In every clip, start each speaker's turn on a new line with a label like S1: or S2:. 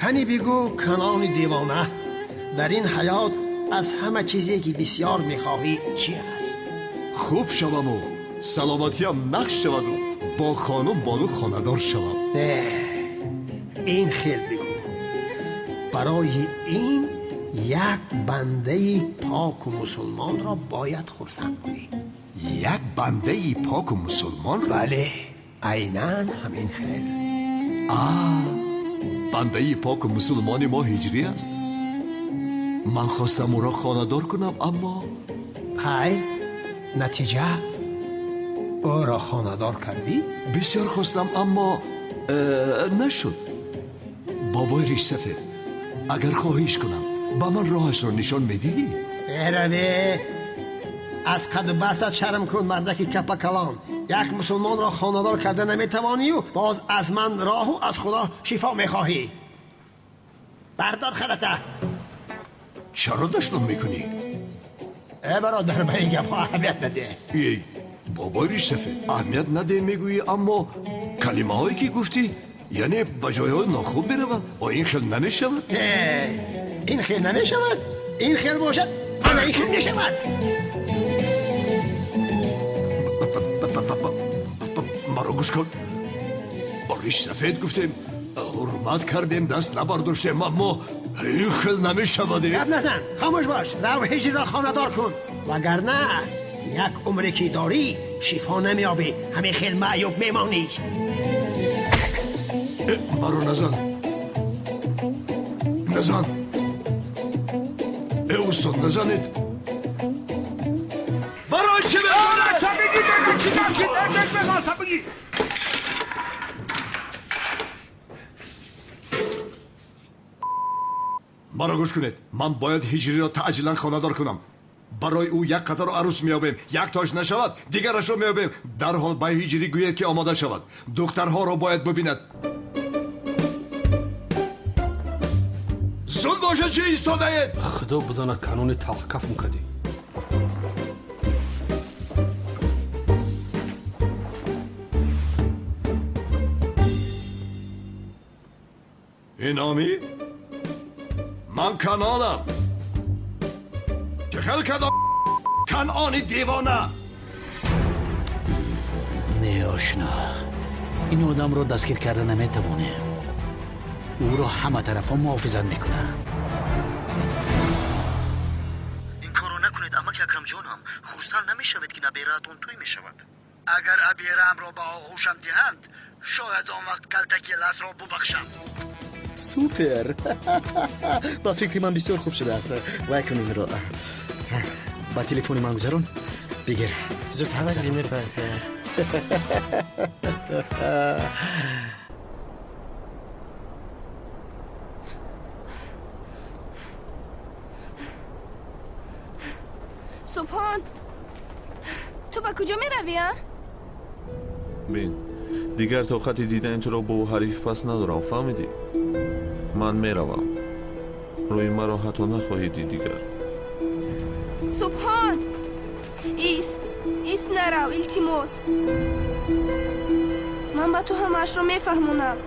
S1: Кани бигӯ, Канони девона, дар ин ҳаёт аз ҳама чизе ки бисёр мехоҳӣ чӣ аст?
S2: Хуб шаваму саломатиям нақш шаваду бо хонум Бону хонадор шавам.
S1: Не, ин хел бигӯ. Барои ин як бандаи поку мусулмонро бояд хурсанд кунӣ.
S2: Як бандаи поку мусулмонро?
S1: Бале, айнан ҳамин хел.
S2: Бандаи поку мусулмони мо ҳиҷрӣ аст. Ман хостам ӯро хонадор кунам, аммо
S1: хайр, натиҷа ӯро хонадор кардӣ?
S2: Бисёр хостам, аммо нашуд. Бобои ришсафед, агар хоҳиш кунам, ба ман роҳашро нишон медиҳӣ?
S1: Эраве, аз қаду бастат шарм кун, мардаки капакалон. Як мусулмонро хонадор карда наметавонию боз аз ман роҳу аз Худо шифо мехоҳӣ. Бардор халата.
S2: Чаро дашном мекунӣ?
S1: Э бародар, ба ин гапҳо аҳамият надеҳ.
S2: Эй бобои ришсафед, аҳамият надеҳ мегӯӣ, аммо калимаҳое ки гуфтӣ яъне ба ҷойҳои нохуб мераванд. О ин хел намешавад?
S1: Ин хел намешавад? Ин хел бошад, ана ин хел мешавад.
S2: Маро гӯш кун. Бо ришсафед гуфтем, ҳурмат кардем, даст набардоштем, аммо ин хел намешавад.
S1: Гап назан, хомӯш бош. Рав ҳиҷриро хонадор кун, вагарна як умре ки дорӣ шифо намеёбӣ, ҳамин хел маъюб мемонӣ.
S2: Маро назан, назан. Э устод, назанед. Барои чӣ мезанед? Маро гӯш кунед, ман бояд ҳиҷриро таъҷилан хонадор кунам. Барои ӯ як қатор арӯс меёбем, як тош нашавад, дигарашро меёбем. Дарҳол ба ҳиҷрӣ гӯед ки омода шавад. Духтарҳоро бояд бибинад. Зуд бошад, чӣ истодаед?
S3: Худо бизанад, Канони талхкафм кардӣ.
S2: Иноми? Ман Канонам. Чӣ хел кадом Канони девона?
S4: Не, ошно, ин одамро дастгир карда наметавонем. Ӯро ҳама тарафҳо муҳофизат мекунанд.
S5: Ин корро накунед, амаки Акрамҷонам. Хурсанд намешавед, ки набераатон тӯй мешавад. Агар абераамро ба оғӯшам диҳанд, шояд он вақт калтаки ласро бубахшам.
S6: Супер! Ба фикри ман бисёр хуб шудааст. Вай кун инро. Ба телефони ман гузарон. Бигир, зудтар гузарон.
S7: Субҳон, ту ба куҷо меравӣ, а?
S8: Бин, дигар тоқати дидани туро бо ҳариф пас надорам, фаҳмидӣ? Ман меравам. Рӯи маро ҳатто нахоҳӣ дид дигар.
S7: Субҳон, ист, ист, нарав, илтимос. Ман ба ту ҳамаашро мефаҳмонам.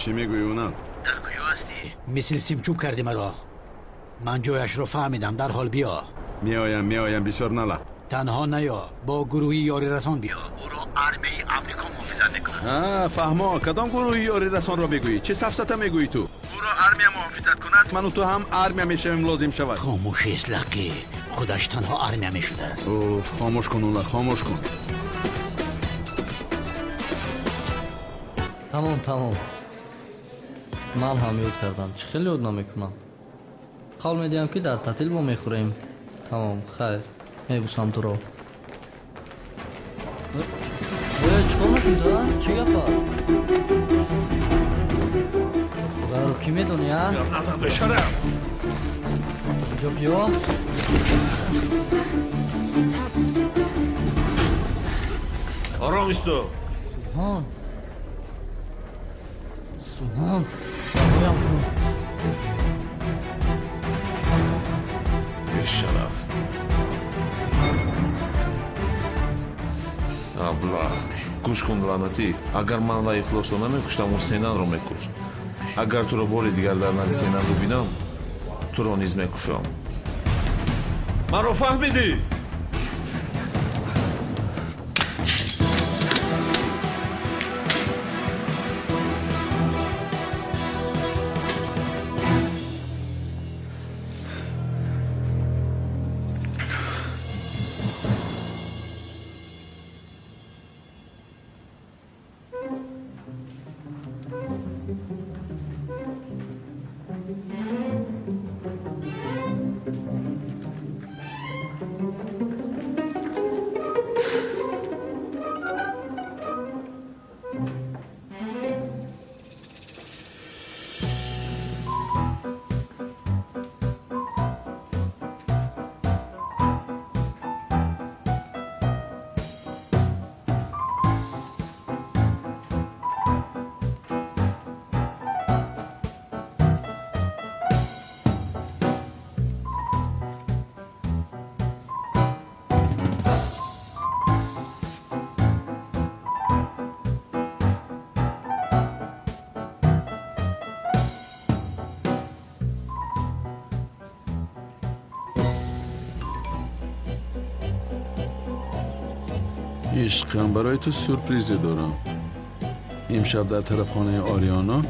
S9: Чӣ мегӯӣ, унам?
S4: Дар куҷо ҳастӣ? Мисли симчӯб кардӣ маро. Ман ҷояшро фаҳмидам, дарҳол биё.
S9: Меоям, меоям, бисёр налақ.
S4: Танҳо наё, бо гурӯҳи ёрирасон биё. Ӯро армияи Амрико муҳофизат мекунад.
S9: Фаҳмо, кадом гурӯҳи ёрирасонро мегӯӣ? Чӣ сафсата мегӯӣ ту? Ӯро армия муҳофизат кунад, ману ту ҳам армия мешавем, лозим шавад.
S4: Хомӯшист, лақӣ. Худаш танҳо армия мешудааст.
S9: Уф, хомӯш кун, ула, хомӯш кун.
S10: Тамом, тамом. Ман ҳам ёд кардам. Чӣ хеле ёд намекунам. Қавл медиҳам, ки дар татил мо мехӯрем. Тамом, хайр. Мебусам туро. Бояд чӣ кор мекунӣ ту, а? Чӣ гап аст? Худоро кӣ медонӣ, а?
S2: Назан, бешарам.
S10: Инҷо биё.
S8: Ором исто.
S10: Субҳон. Субҳон. Боям кун.
S8: Бешараф. Абла. Гӯш кун, лаънатӣ. Агар ман вай ифлосро намекуштам, ӯ Сенанро мекушт. Агар туро бори дигар дар назди Сенан бубинам, туро низ мекушам. Маро фаҳмидӣ?
S9: عشقم، برای تو سورپریزی دارم. امشب در طرفخانه آریانا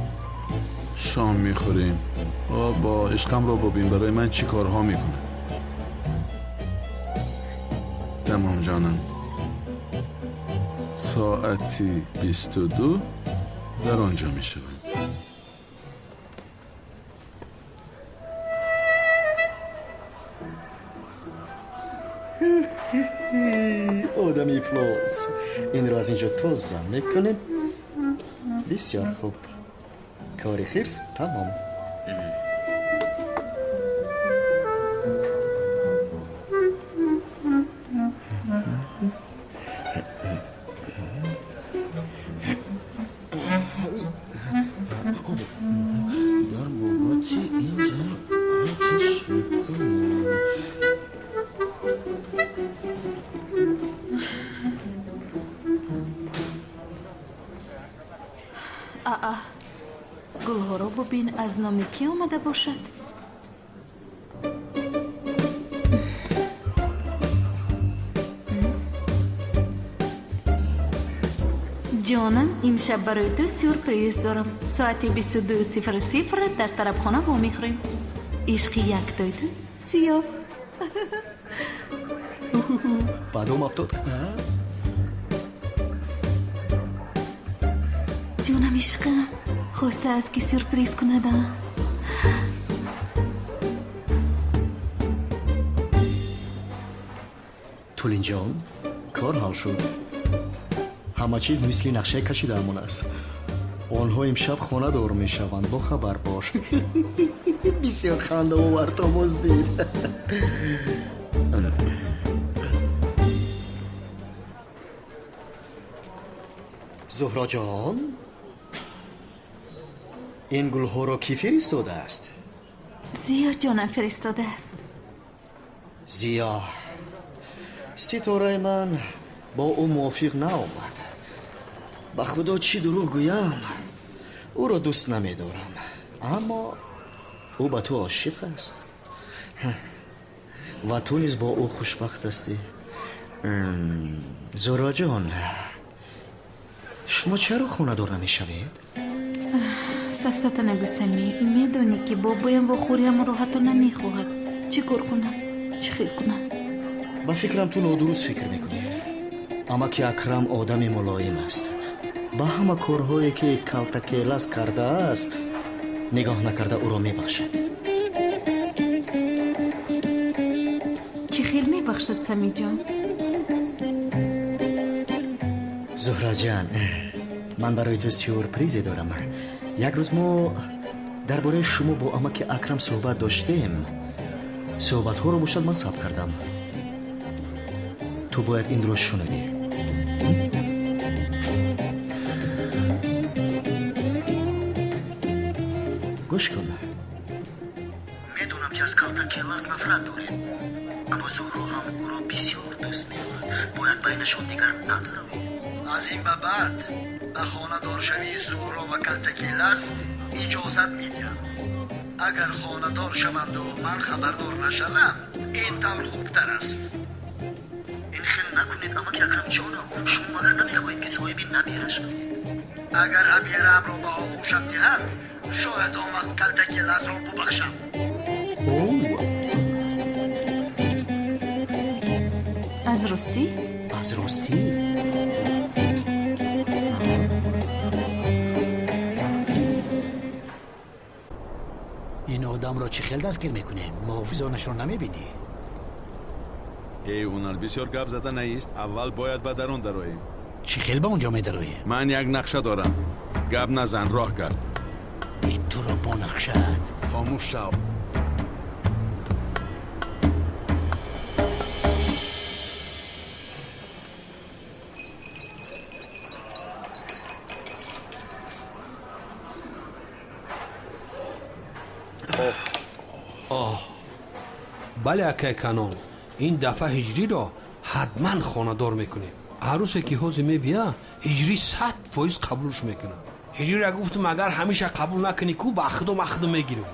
S9: شام میخوریم. با عشقم رو ببین برای من چی کارها میکنه. تمام جانم. ساعتی 22 در آنجا میشوم.
S6: آدم افلاس، این را از اینجا تازه میکنیم. بسیار خوب، کار خیرس تمام. در بابت این آتش میکنم.
S7: Аа, гулҳоро бубин, аз номи кӣ омада бошад? Ҷонам, имшаб барои ту сюрприз дорам. Соати 22:00 дар тарабхона вомехӯрем. Ишқи яктои ту сиёҳ.
S6: Баъдом афтод.
S7: Ҷонам, ишқам хостааст ки сюрприз кунада.
S6: Тулинҷон, кор ҳал шуд. Ҳама чиз мисли нақшаи кашидаамон аст. Онҳо имшаб хонадор мешаванд, бо хабар бош. Бисёр хандаовар томоз дид. Зуҳроҷон, ин гулҳоро кӣ фиристодааст?
S7: Зиё ҷонам фиристодааст.
S6: Зиё, ситораи ман бо ӯ мувофиқ наомад. Ба худо чӣ дурӯғ гӯям, ӯро дӯст намедорам, аммо ӯ ба ту ошиқ аст ва ту низ бо ӯ хушбахт ҳастӣ. Зуҳроҷон, шумо чаро хонадор намешавед?
S7: Сафсата нагӯ, Самӣ. Медонӣ ки бобоям вохӯриямро ҳатто намехоҳад. Чӣ кор кунам? Чӣ хел кунам?
S6: Ба фикрам ту нодуруст фикр мекунӣ. Амаки Акрам одами мулоим аст. Ба ҳама корҳое ки калтакелас кардааст нигоҳ накарда ӯро мебахшад.
S7: Чӣ хел мебахшад, Самиҷон?
S6: Зуҳраҷан, ман барои ту сюрпризе дорам. Як рӯз мо дар бораи шумо бо амаки Акрам суҳбат доштем. Суҳбатҳоро бошад ман сабт кардам. Ту бояд инро шунавӣ. Гӯш кун.
S5: Медонам, ки аз калтаки лас нафрат доред, аммо Зуҳро ҳам ӯро бисёр дӯст медорад. Бояд байнашон дигар надаравед. Аз ин ба баъд ба хонадоршавии Зуҳро ва калтаки лас иҷозат медиҳам. Агар хонадор шаванду ман хабардор нашавам, ин тавр хубтар аст. Ин хел накунед, амаки Акрамҷонам. Шумо магар намехоҳед, ки соҳиби набера шавед? Агар абераамро ба оғӯшам диҳанд, шояд он вақт калтаки ласро бубахшам.
S7: Аз ростӣ?
S6: Аз ростӣ?
S4: Ин одамро чӣ хел дастгир мекунем? Муҳофизонашро намебинӣ?
S9: Эй ҳунар, бисёр гап зада наист. Аввал бояд ба дарун дароем.
S4: Чӣ хел ба он ҷо медароем?
S9: Ман як нақша дорам. Гап назан, роҳ гард.
S4: Э, туро бо нақшаат.
S9: Хомӯш шав.
S3: Бале, акай Канон, ин дафъа ҳиҷриро ҳатман хонадор мекунем. Арӯсе ки ҳозир мебия, ҳиҷрӣ 100% қабулш мекунад. Ҳиҷрира гуфтум, агар ҳамеша қабул накунӣ, ку ба худо ман худо мегирам.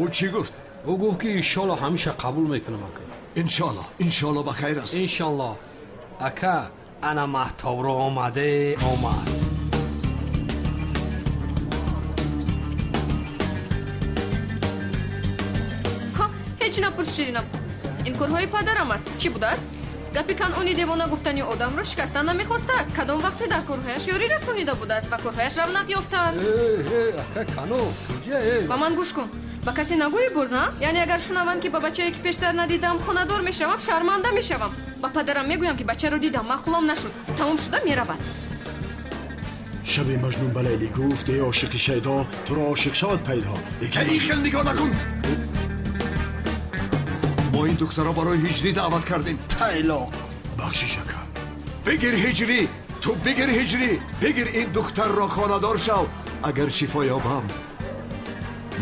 S2: Ӯ чӣ гуфт?
S3: Ӯ гуфт, ки иншолло ҳамеша қабул мекунам, ака.
S2: Иншолло, иншолло ба хайр аст.
S3: Иншолло. Ака, ана маҳтобро омаде омад.
S11: Ҳеҷ напурс, Ширинам. Ин корҳои падарам аст. Чӣ будааст? Гапи Канъони девона гуфтани одамро шикастан намехостааст. Кадом вақте дар корҳояш ёрӣ расонида будааст ва корҳояш равнақ ёфтаанд. Ба ман гӯш кун. Ба касе нагӯӣ боз, а? Яъне агар шунаванд, ки ба бачае, ки пештар надидам, хонадор мешавам, шарманда мешавам. Ба падарам мегӯям, ки бачаро дидам, маъқулам нашуд. Тамом шуда меравад.
S12: Шаби Маҷнун ба Лайлӣ гуфт: эй ошиқи шайдо, туро ошиқ шавад пайдо.
S2: Ин хел нигоҳ накун. Мо ин духтаро барои ҳиҷрӣ даъват кардем.
S1: Тайлоқ.
S2: Бахшиш, ака. Бигир ҳиҷрӣ, ту бигир ҳиҷрӣ, бигир ин духтарро, хонадор шав. Агар шифо ёбам,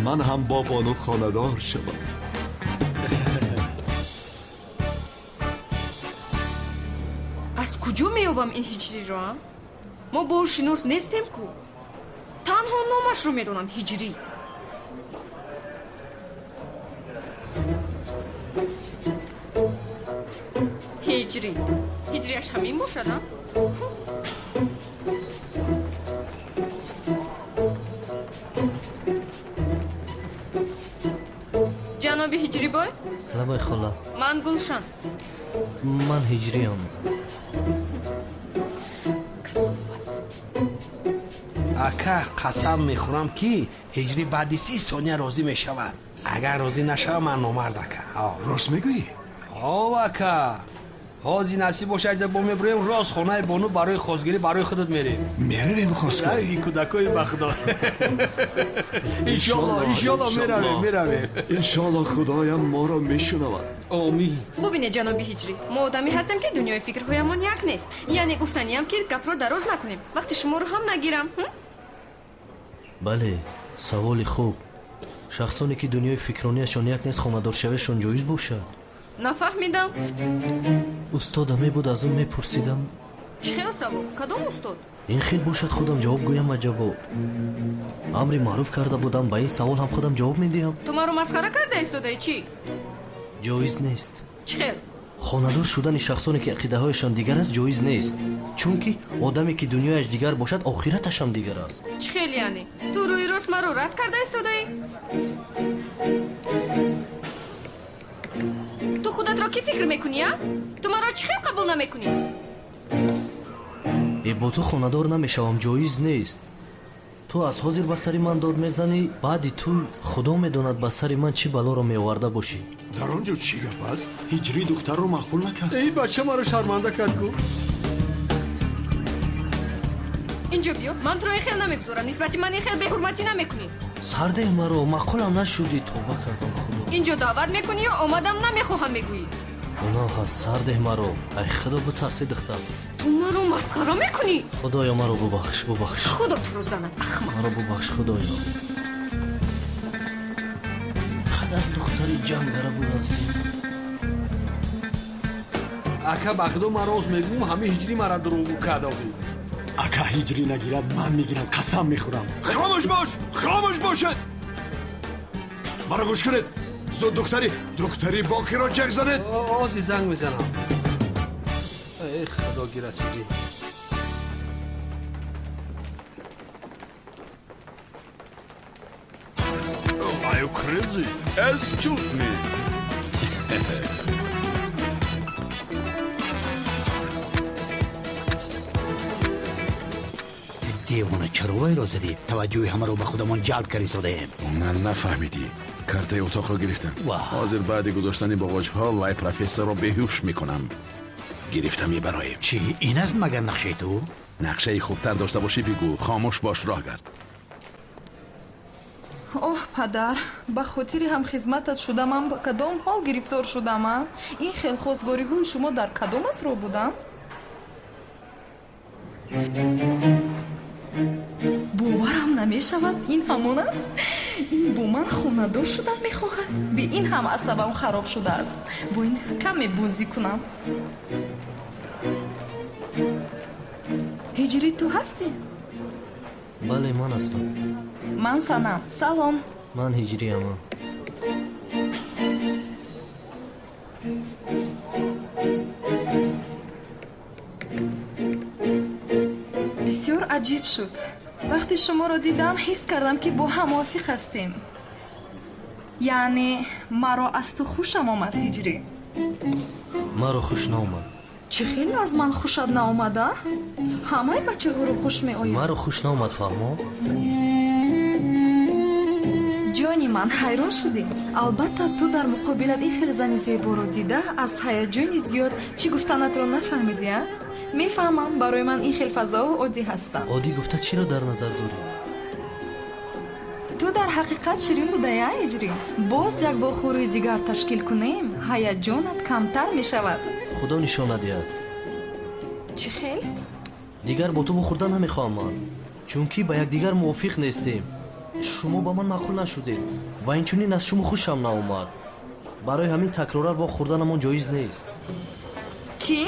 S2: ман ҳам бо бону хонадор шавам.
S11: Аз куҷо меёбам ин ҳиҷриро? Мо бо ӯ шинос нестем ку. Танҳо номашро медонам, ҳиҷрӣ. Ҳиҷрӣ. Ҳиҷрияш ҳамин бошад, а? Ҷаноби Ҳиҷрибой?
S10: Лабай, хола.
S11: Ман Гулшан.
S10: Ман ҳиҷриям.
S11: Касофат.
S3: Ака, қасам мехӯрам, ки ҳиҷрӣ баъди 30 сония розӣ мешавад. Агар розӣ нашавад, ман номард, ака.
S2: Рост мегӯӣ?
S3: Ҳов, ака. Ҳозир насиб бошад, бо мебурем рост хонаи бону барои хостгирӣ барои худат мерем.
S2: Меравем хостгорӣ?
S3: Кӯдакои ба худо. Иншолло, иншолло меравем, меравем.
S2: Иншолло худоям моро мешунавад.
S3: Омин.
S11: Бубинед, ҷаноби ҳиҷрӣ, мо одамӣ ҳастем, ки дунёи фикрҳоямон як нест. Яъне гуфтаниям, ки гапро дароз накунем. Вақти шуморо ҳам нагирам.
S10: Бале, саволи хуб. Шахсоне ки дунёи фикронияшон як нест, хонадоршавиашон ҷоиз бошад?
S11: Нафаҳмидам.
S10: Устода мебуд, аз ӯ мепурсидам.
S11: Чӣ хел савол? Кадом устод?
S10: Ин хел бошад, худам ҷавоб гӯям. Аҷабо, амри маъруф карда будам, ба ин савол ҳам худам ҷавоб медиҳам.
S11: Ту маро масхара карда истодаи чӣ?
S10: Ҷоиз нест.
S11: Чӣ хел?
S10: Хонадор шудани шахсоне ки ақидаҳояшон дигар аст, ҷоиз нест, чунки одаме ки дунёяш дигар бошад, охираташам дигар аст.
S11: Чӣ хел яъне? Ту рӯи рост маро рад карда истодаӣ? Ту худатро кӣ фикр мекунӣ, а? Ту маро чӣ хел қабул намекунӣ?
S10: Э, бо ту хонадор намешавам, ҷоиз нест. Ту аз ҳозир ба сари ман дод мезанӣ, баъди ту худо медонад ба сари ман чӣ балоро меоварда бошӣ.
S2: Дар он ҷо чӣ гап аст?
S12: Ҳиҷрӣ духтарро маъқул накард.
S3: Эй бача, маро шарманда кард ку.
S11: Инҷо биё, ман туро ин хел намегузорам. Нисбати ман ин хел беҳурматӣ намекунӣ.
S10: Сардеҳ маро, маъқулам нашудӣ, тавба кардам, худо.
S11: Инҷо даъват мекунӣ ё омадам намехоҳам мегӯӣ?
S10: Гуноҳ аст, сардеҳ маро. Ай худо, битарсӣ, духтар.
S11: Ту маро масхара мекунӣ?
S10: Худоё, маро бубахш, бубахш.
S11: Худо туро занад, ахмақ.
S10: Маро бубахш, худоё. Сари ҷангара будаастем.
S3: Ака, ба худо ман рост мегӯм, ҳамин ҳиҷрӣ мара дурӯғгӯ кардоӣ.
S12: Ака, ҳиҷрӣ нагирад, ман мегирам, қасам мехӯрам.
S2: Хомӯш бош, хомӯш бошед. Маро гӯш кунед. Зуд духтари боқиро ҷеғ занед.
S3: Ози занг мезанам. Эй худо гирад ҳиҷрӣ.
S9: Are you crazy? Excuse me.
S4: Девона, чаро вайро задӣ? Таваҷҷӯҳи ҳамаро ба худамон ҷалб карди содаем.
S9: На, нафаҳмидӣ. Картаи утоқро гирифтам. Ҳозир баъди гузоштани боғоҷҳо вай профессорро беҳуш мекунам. Гирифта мебароем.
S4: Чӣ? Ин аст магар нақшаи ту?
S9: Нақшаи хубтар дошта бошӣ бигӯ. Хомӯш бош, роҳ гард.
S13: Оҳ, падар, ба хотири ҳамхизматат шуда ман ба кадом ҳол гирифтор шудам, а? Ин хел хостгориҳои шумо дар кадом асро буданд? Боварам намешавад, ин ҳамон аст? Ин бо ман хонадор шудан мехоҳад? Бе ин ҳам асабам хароб шудааст. Бо ин каме бозӣ кунам. Ҳиҷрӣ, ту ҳастӣ?
S10: Бале, ман ҳастам.
S13: Ман Санам. Салом.
S10: Ман ҳиҷриям.
S13: Бисёр аҷиб шуд. Вақте шуморо дидам, ҳис кардам, ки бо ҳам мувофиқ ҳастем. Яъне маро аз ту хушам омад, ҳиҷрӣ.
S10: Маро хуш наомад.
S13: Чӣ хеле аз ман хушат наомада? Ҳамаи бачаҳоро хуш меояд.
S10: Маро хуш наомад, фаҳмо?
S13: Ҷони ман, ҳайрон шудӣ. Албатта, ту дар муқобилат ин хел зани зеборо дида, аз ҳаяҷони зиёд чӣ гуфтанатро нафаҳмидӣ, а? Мефаҳмам, барои ман ин хел фазоҳо оддӣ ҳастанд.
S10: Оддӣ гуфта чиро дар назар дорӣ?
S13: Ту дар ҳақиқат ширин будаи, а, ҳиҷрӣ? Боз як вохӯрии дигар ташкил кунем, ҳаяҷонат камтар мешавад.
S10: Худо нишон надиҳад.
S13: Чӣ хел?
S10: Дигар бо ту вохӯрдан намехоҳам ман, чунки ба якдигар мувофиқ нестем. Шумо ба ман маъқул нашудед ва инчунин аз шумо хушам наомад. Барои ҳамин такроран вохӯрданамон ҷоиз нест.
S13: Чӣ?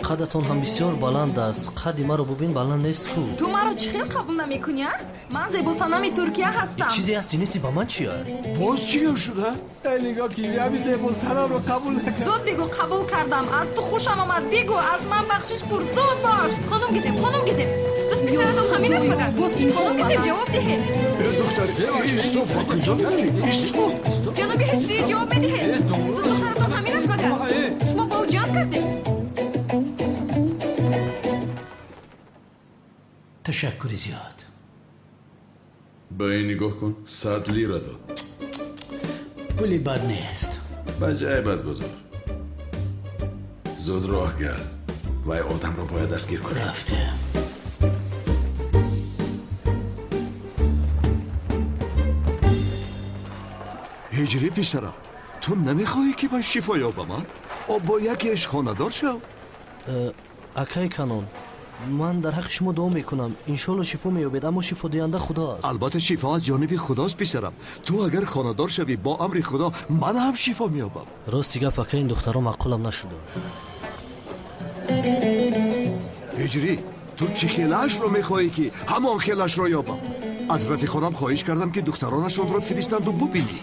S10: Қадатон ҳам бисёр баланд аст. Қади маро бубин, баланд нест ку.
S13: Ту маро чӣ хел қабул намекунӣ, а? Ман зебосанами Туркия ҳастам.
S10: Чизе ҳасти нести, ба ман чи аст?
S2: Боз чӣ гап шуда?
S1: Эй, нигоҳ ки ҳами зебосанамро қабул накард.
S13: Зуд бигӯ, қабул кардам. Аз ту хушам омад. Бигӯ, аз ман бахшиш пурс. Зуд бош.
S11: Хонум Гизем, хонум Гизем, дӯст писаратон ҳамин аст магар? Хонум Гизем, ҷавоб диҳед.
S2: Духтар, истоп, ба куҷо меравӣ? Истоп.
S11: Ҷаноби ҳиҷрӣ, ҷавоб медиҳед. Дӯст духтаратон ҳамин аст магар? Шумо бо ӯ ҷанг кардед?
S4: Ташаккури зиёд.
S9: Ба ин нигоҳ кун, 100 лира дод.
S4: Пули бад нест.
S9: Ба ҷай бад гузор. Зуд роҳ гард. Вай одамро бояд дастгир кунем.
S4: Рафтем.
S2: Ҳиҷрӣ писарам, ту намехоҳӣ ки ман шифо ёбам, а? Бо якеаш хонадор шав.
S10: Акай Канон, ман дар ҳаққи шумо дуо мекунам. Иншоалло шифо меёбед, аммо шифодиҳанда худо аст.
S2: Албатта, шифо аз ҷониби худост, писарам. Ту агар хонадор шавӣ, бо амри худо ман ҳам шифо меёбам.
S10: Рости гап, ака, ин духтаро маъқулам нашуданд.
S2: Ҳиҷрӣ, ту чӣ хелаашро мехоҳӣ ки ҳамон хелашро ёбам? Аз рафиқонам хоҳиш кардам, ки духтаронашонро фиристанду бубинӣ.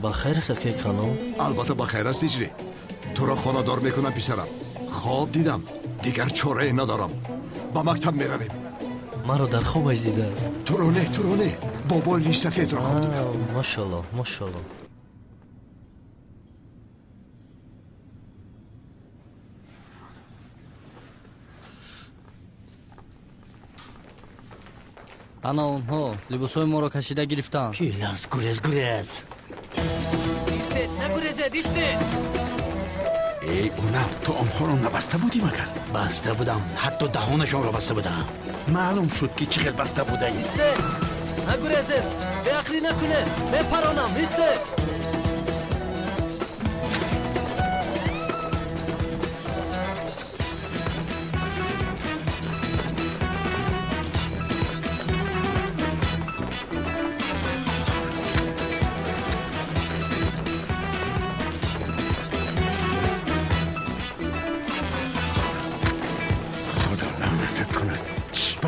S10: Ба хайр аст, акай Канон?
S2: Албатта, ба хайр аст, ҳиҷрӣ. Туро хонадор мекунам, писарам. Хоб дидам, дигар чорае надорам. Ба мактаб меравем.
S10: Маро дар хобаш дидааст.
S2: Туро не, туро не, бобои ришсафедро хоб дидам.
S10: Машалло, машалло. Ана онҳо либосҳои моро кашида гирифтанд.
S4: Пилас, гурез, гурез.
S14: Истед, нагурезед, истед.
S9: Эй, Унал, ту онҳоро набаста будӣ магар?
S4: Баста будам, ҳатто даҳонашонро баста будам.
S9: Маълум шуд, ки чӣ хел баста будаӣ.
S10: Истед, нагурезед, беақлӣ накунед, мепаронам, истед.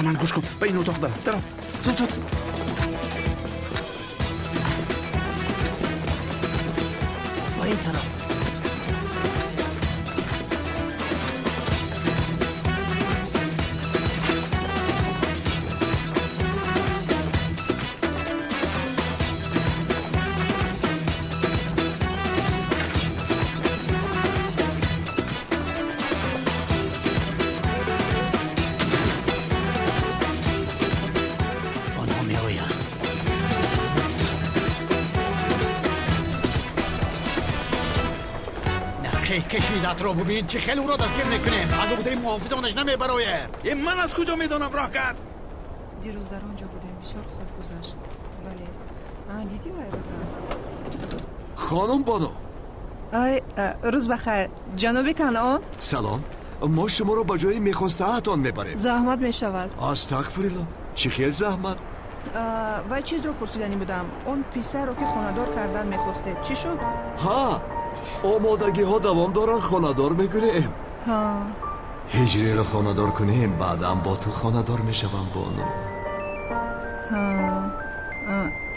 S9: Ба ман гӯш кун, ба ин утоқ дарав, дарав, зуд, зуд.
S4: Ба ин тараф.
S15: кашидатро бубин, чӣ хеле ӯро дастгир мекунем. Аз уҳдаи муҳофизонаш намебароем.
S9: Ман аз куҷо медонам роҳ кард?
S13: Дирӯз дар он ҷо будем, бисёр хуб гузашт. Бале, дидӣ вайро?
S2: Хонум Бону.
S13: Ай, рӯз бахайр, ҷаноби Канъон.
S2: Салом, мо шуморо ба ҷои мехостаатон мебарем.
S13: Заҳмат мешавад.
S2: Астағфирулло, чӣ хел заҳмат?
S13: Вай чизро пурсиданӣ будам. Он писарро ки хонадор кардан мехостед, чӣ шуд?
S2: Ҳа, омодагиҳо давом доранд, хонадор мекунем. Ҳиҷриро хонадор кунем, баъдан бо ту хонадор мешавам, Бону.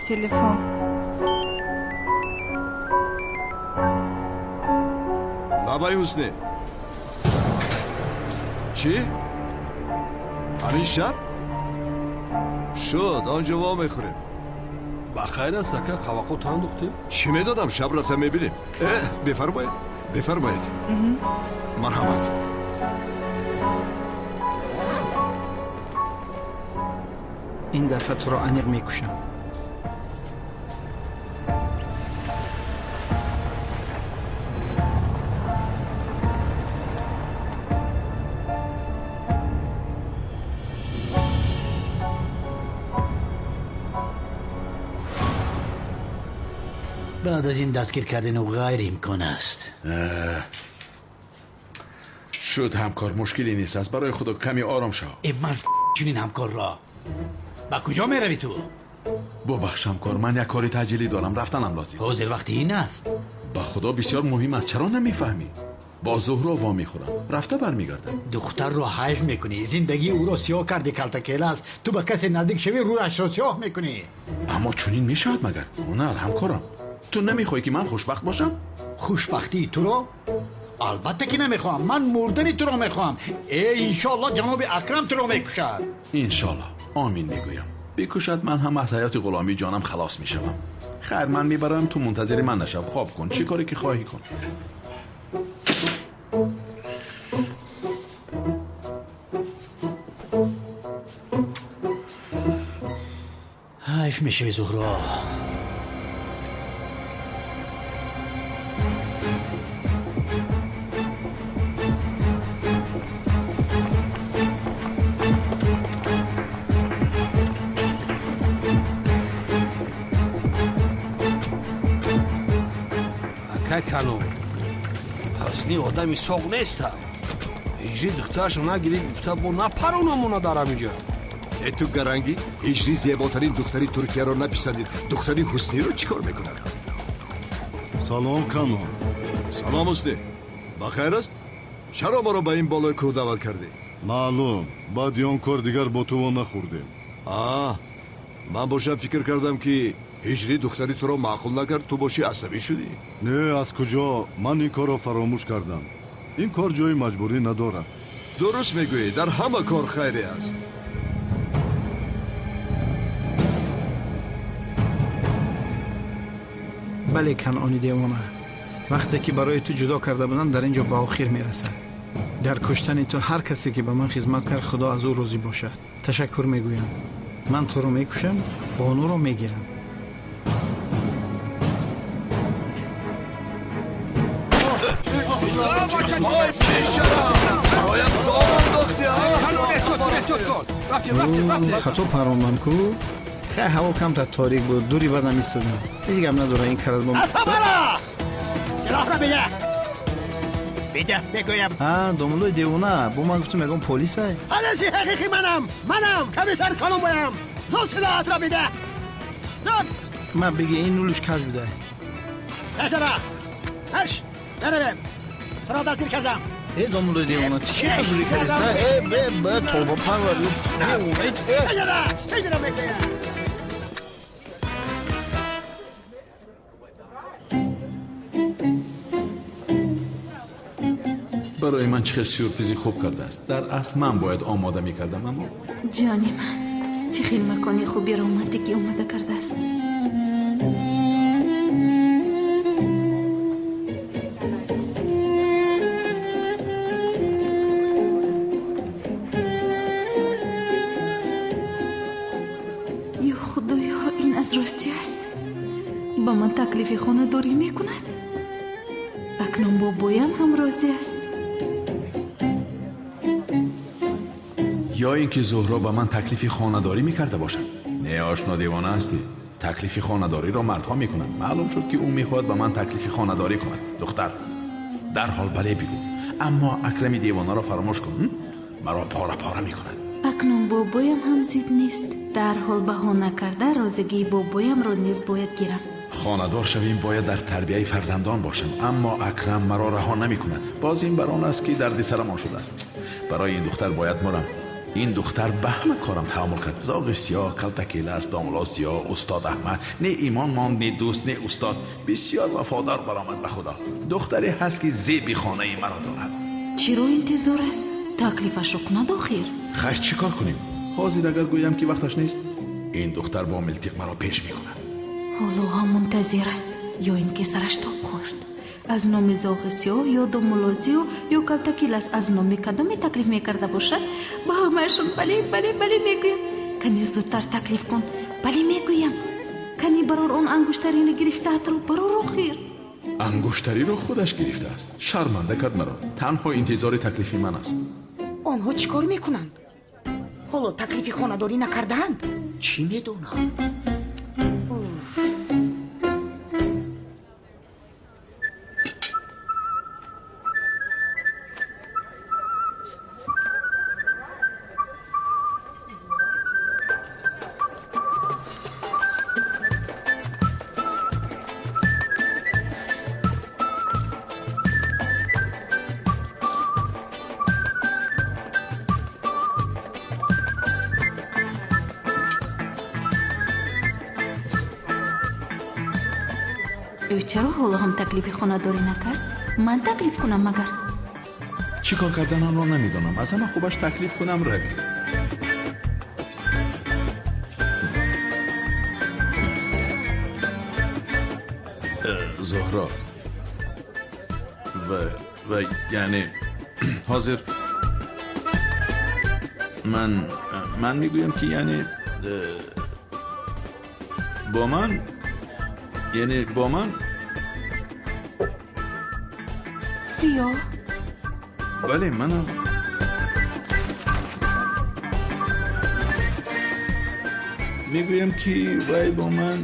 S13: Телефон.
S2: Лабай Ҳусне. Чӣ? Ҳамин шаб? Шуд, он ҷо во мехӯрем.
S3: Ба хайр аст, ака, қавақо тандухтӣ?
S2: Чӣ медодам, шаб рафта мебинем. Бифармоед, бифармоед. Марҳамат.
S5: Ин дафъа туро аниқ мекушам.
S4: Баъд аз ин дастгир кардани ӯ ғайриимкон аст.
S9: Шуд ҳамкор, мушкиле нест аст. Барои худо каме ором шав.
S4: Ман чунин ҳамкорро. Ба куҷо меравӣ ту?
S9: Бубахш ҳамкор, ман як кори таъҷилӣ дорам, рафтанам лозим.
S4: Ҳозир вақти ин аст.
S9: Ба худо бисёр муҳим аст, чаро намефаҳмӣ? Бо Зуҳро во мехӯрам, рафта бармегардам.
S4: Духтарро ҳайф мекунӣ, зиндагии ӯро сиёҳ кардӣ, калтакела аст. Ту ба касе наздик шавӣ, рӯяшро сиёҳ мекунӣ.
S9: Аммо чунин мешавад магар? Ҳунар ҳамкорам, ту намехоҳӣ ки ман хушбахт бошам?
S4: Хушбахтии туро? Албатта ки намехоҳам. Ман мурдани туро мехоҳам. Иншоалло ҷаноби Акрам туро мекушад.
S9: Иншоалло, омин мегӯям. Бикушад, ман ҳам аз ҳаёти ғуломии ҷонам халос мешавам. Хайр, ман мебарам, ту мунтазири ман нашав. Хоб кун, чӣ коре ки хоҳӣ кун.
S4: Ҳайф мешавӣ, Зуҳро.
S3: Канон, ҳусни одами соғ неста. Ҳиҷри духтарашро нагирид, гуфта бо напаронамона дар ҳаминҷо.
S2: Э ту гарангӣ, ҳиҷри зеботарин духтари Туркияро написандид, духтари Ҳусниро чӣ кор мекунад?
S12: Салом, Канон.
S2: Салом, Ҳусни. Ба хайр аст? Чаро маро ба ин болои кӯҳ даъват кардӣ?
S12: Маълум, баъди он кор дигар бо ту во нахӯрдем.
S2: Ман бошам фикр кардам ки ҳиҷри духтари туро маъқул накард, ту бошӣ асабӣ шудӣ.
S12: Не, аз куҷо? Ман ин корро фаромӯш кардам. Ин кор ҷои маҷбурӣ надорад.
S2: Дуруст мегӯӣ, дар ҳама кор хайре аст.
S5: Бале, Канъони девона, вақте ки барои ту ҷудо карда будам, дар ин ҷо ба охир мерасад. Дар куштани ту ҳар касе ки ба ман хизмат кард, худо аз ӯ розӣ бошад. Ташаккур мегӯям. Ман туро мекушам, бонуро мегирам. Хато парондам ку? Хай, ҳаво камтар торик буд, дури бадам истодам. Ҳеҷ гап надора, ин карат бо
S1: Силоҳро бида. Бида, мегӯям.
S5: Домуллои девона, бо ман гуфтум ягон полисай?
S1: Полиси ҳақиқӣ манам, манам, комиссар Колумбоям. Зуд силоҳатро бида. Зуд.
S5: Ман биги, ин нулуш каҷ будай.
S1: Пешара. Ҳаш, меравем. Туро дастгир кардам.
S9: Э, домуллои девона, ту чӣ хазурӣ кардӣ? Э, бе, бе, тобо парварди.
S1: Пешара, пешара мегӯям.
S9: Барои ман чӣ хел сюрпризи хуб кардааст. Дар асл ман бояд омода мекардам, аммо
S7: ҷони ман, чӣ хел макони хуби романтикӣ омода кардааст. Ё худоё, ин аз ростӣ аст? Ба ман таклифи хонадорӣ мекунад? Акнун бобоям ҳам розӣ аст.
S9: Ё ин ки Зуҳро ба ман таклифи хонадорӣ мекарда бошад. Не, ошно, девона ҳастӣ. Таклифи хонадориро мардҳо мекунанд. Маълум шуд, ки ӯ мехоҳад ба ман таклифи хонадорӣ кунад. Духтар, дарҳол бале бигӯ. Аммо Акрами девонаро фаромӯш кун. Маро пора пора мекунад.
S7: Акнун бобоям ҳам зид нест. Дарҳол баҳона карда розигии бобоямро низ бояд гирам.
S9: Хонадор шавем, бояд дар тарбияи фарзандон бошам. Аммо Акрам маро раҳо намекунад. Боз ин бар он аст, ки дарди сарамон шудааст. Барои ин духтар бояд мурам. Ин духтар ба ҳама корам таҳаммул кард. Зоғи сиёҳ, калтакелас, домло сиёҳ, устод Аҳмад. Не имон монд, не дӯст, не устод. Бисёр вафодор баромад ба худо. Духтаре ҳаст, ки зеби хонаи маро дорад.
S7: Чиро интизор аст? Таклифашро кунад охир.
S9: Хайр, чӣ кор кунем? Ҳозир агар гӯям, ки вақташ нест, ин духтар бо милтиқ маро пеш мекунад.
S7: Ҳоло ҳам мунтазир аст, ё ин ки сараш тоб хӯрд. Аз номи зоғи сиёҳ ё домулозиё ё калтакилас аз номи кадоме таклиф мекарда бошад, ба ҳамаашон бале, бале, бале мегӯям. Кани зудтар таклиф кун. Бале мегӯям. Кани барор он ангуштарини гирифтаатро, барор охир.
S9: Ангуштариро худаш гирифтааст. Шарманда кард маро. Танҳо интизори таклифи ман аст.
S16: Онҳо чӣ кор мекунанд? Ҳоло таклифи хонадорӣ накардаанд? Чӣ медонам?
S7: Ӯ чаро ҳоло ҳам таклифи хонадорӣ накард? Ман таклиф кунам магар?
S9: Чӣ кор карданамро намедонам. Аз ҳама хубаш таклиф кунам, равем. Зуҳро, ва яъне ҳозир ман мегӯям, ки яъне бо ман, яъне бо ман
S7: сиёҳ.
S9: Бале, манам. Мегӯям, ки вай бо ман.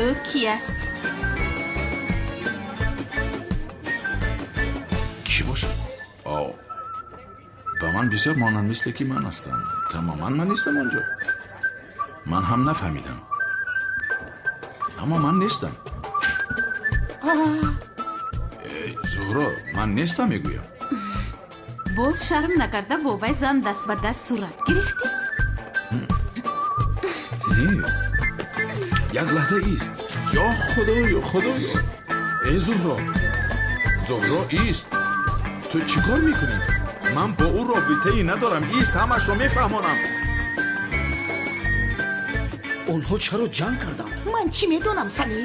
S7: Ӯ ки аст?
S9: Кӣ бошад? Ба ман бисёр монанд, мисле ки ман ҳастам. Тамоман ман нестам он ҷо. Ман ҳам нафаҳмидам. Аммо ман нестам. Зуҳро, ман нестам мегӯям.
S7: Боз шарм накарда бо вай зан даст ба даст сурат гирифтӣ?
S9: Не, як лаҳза ист. Ё худоё, худоё. Э, Зуҳро, Зуҳро, ист. Ту чӣ кор мекунӣ? Ман бо ӯ робитае надорам. Ист, ҳамашро мефаҳмонам.
S5: Онҳо чаро ҷанг карданд?
S16: Ман чӣ медонам, Сами?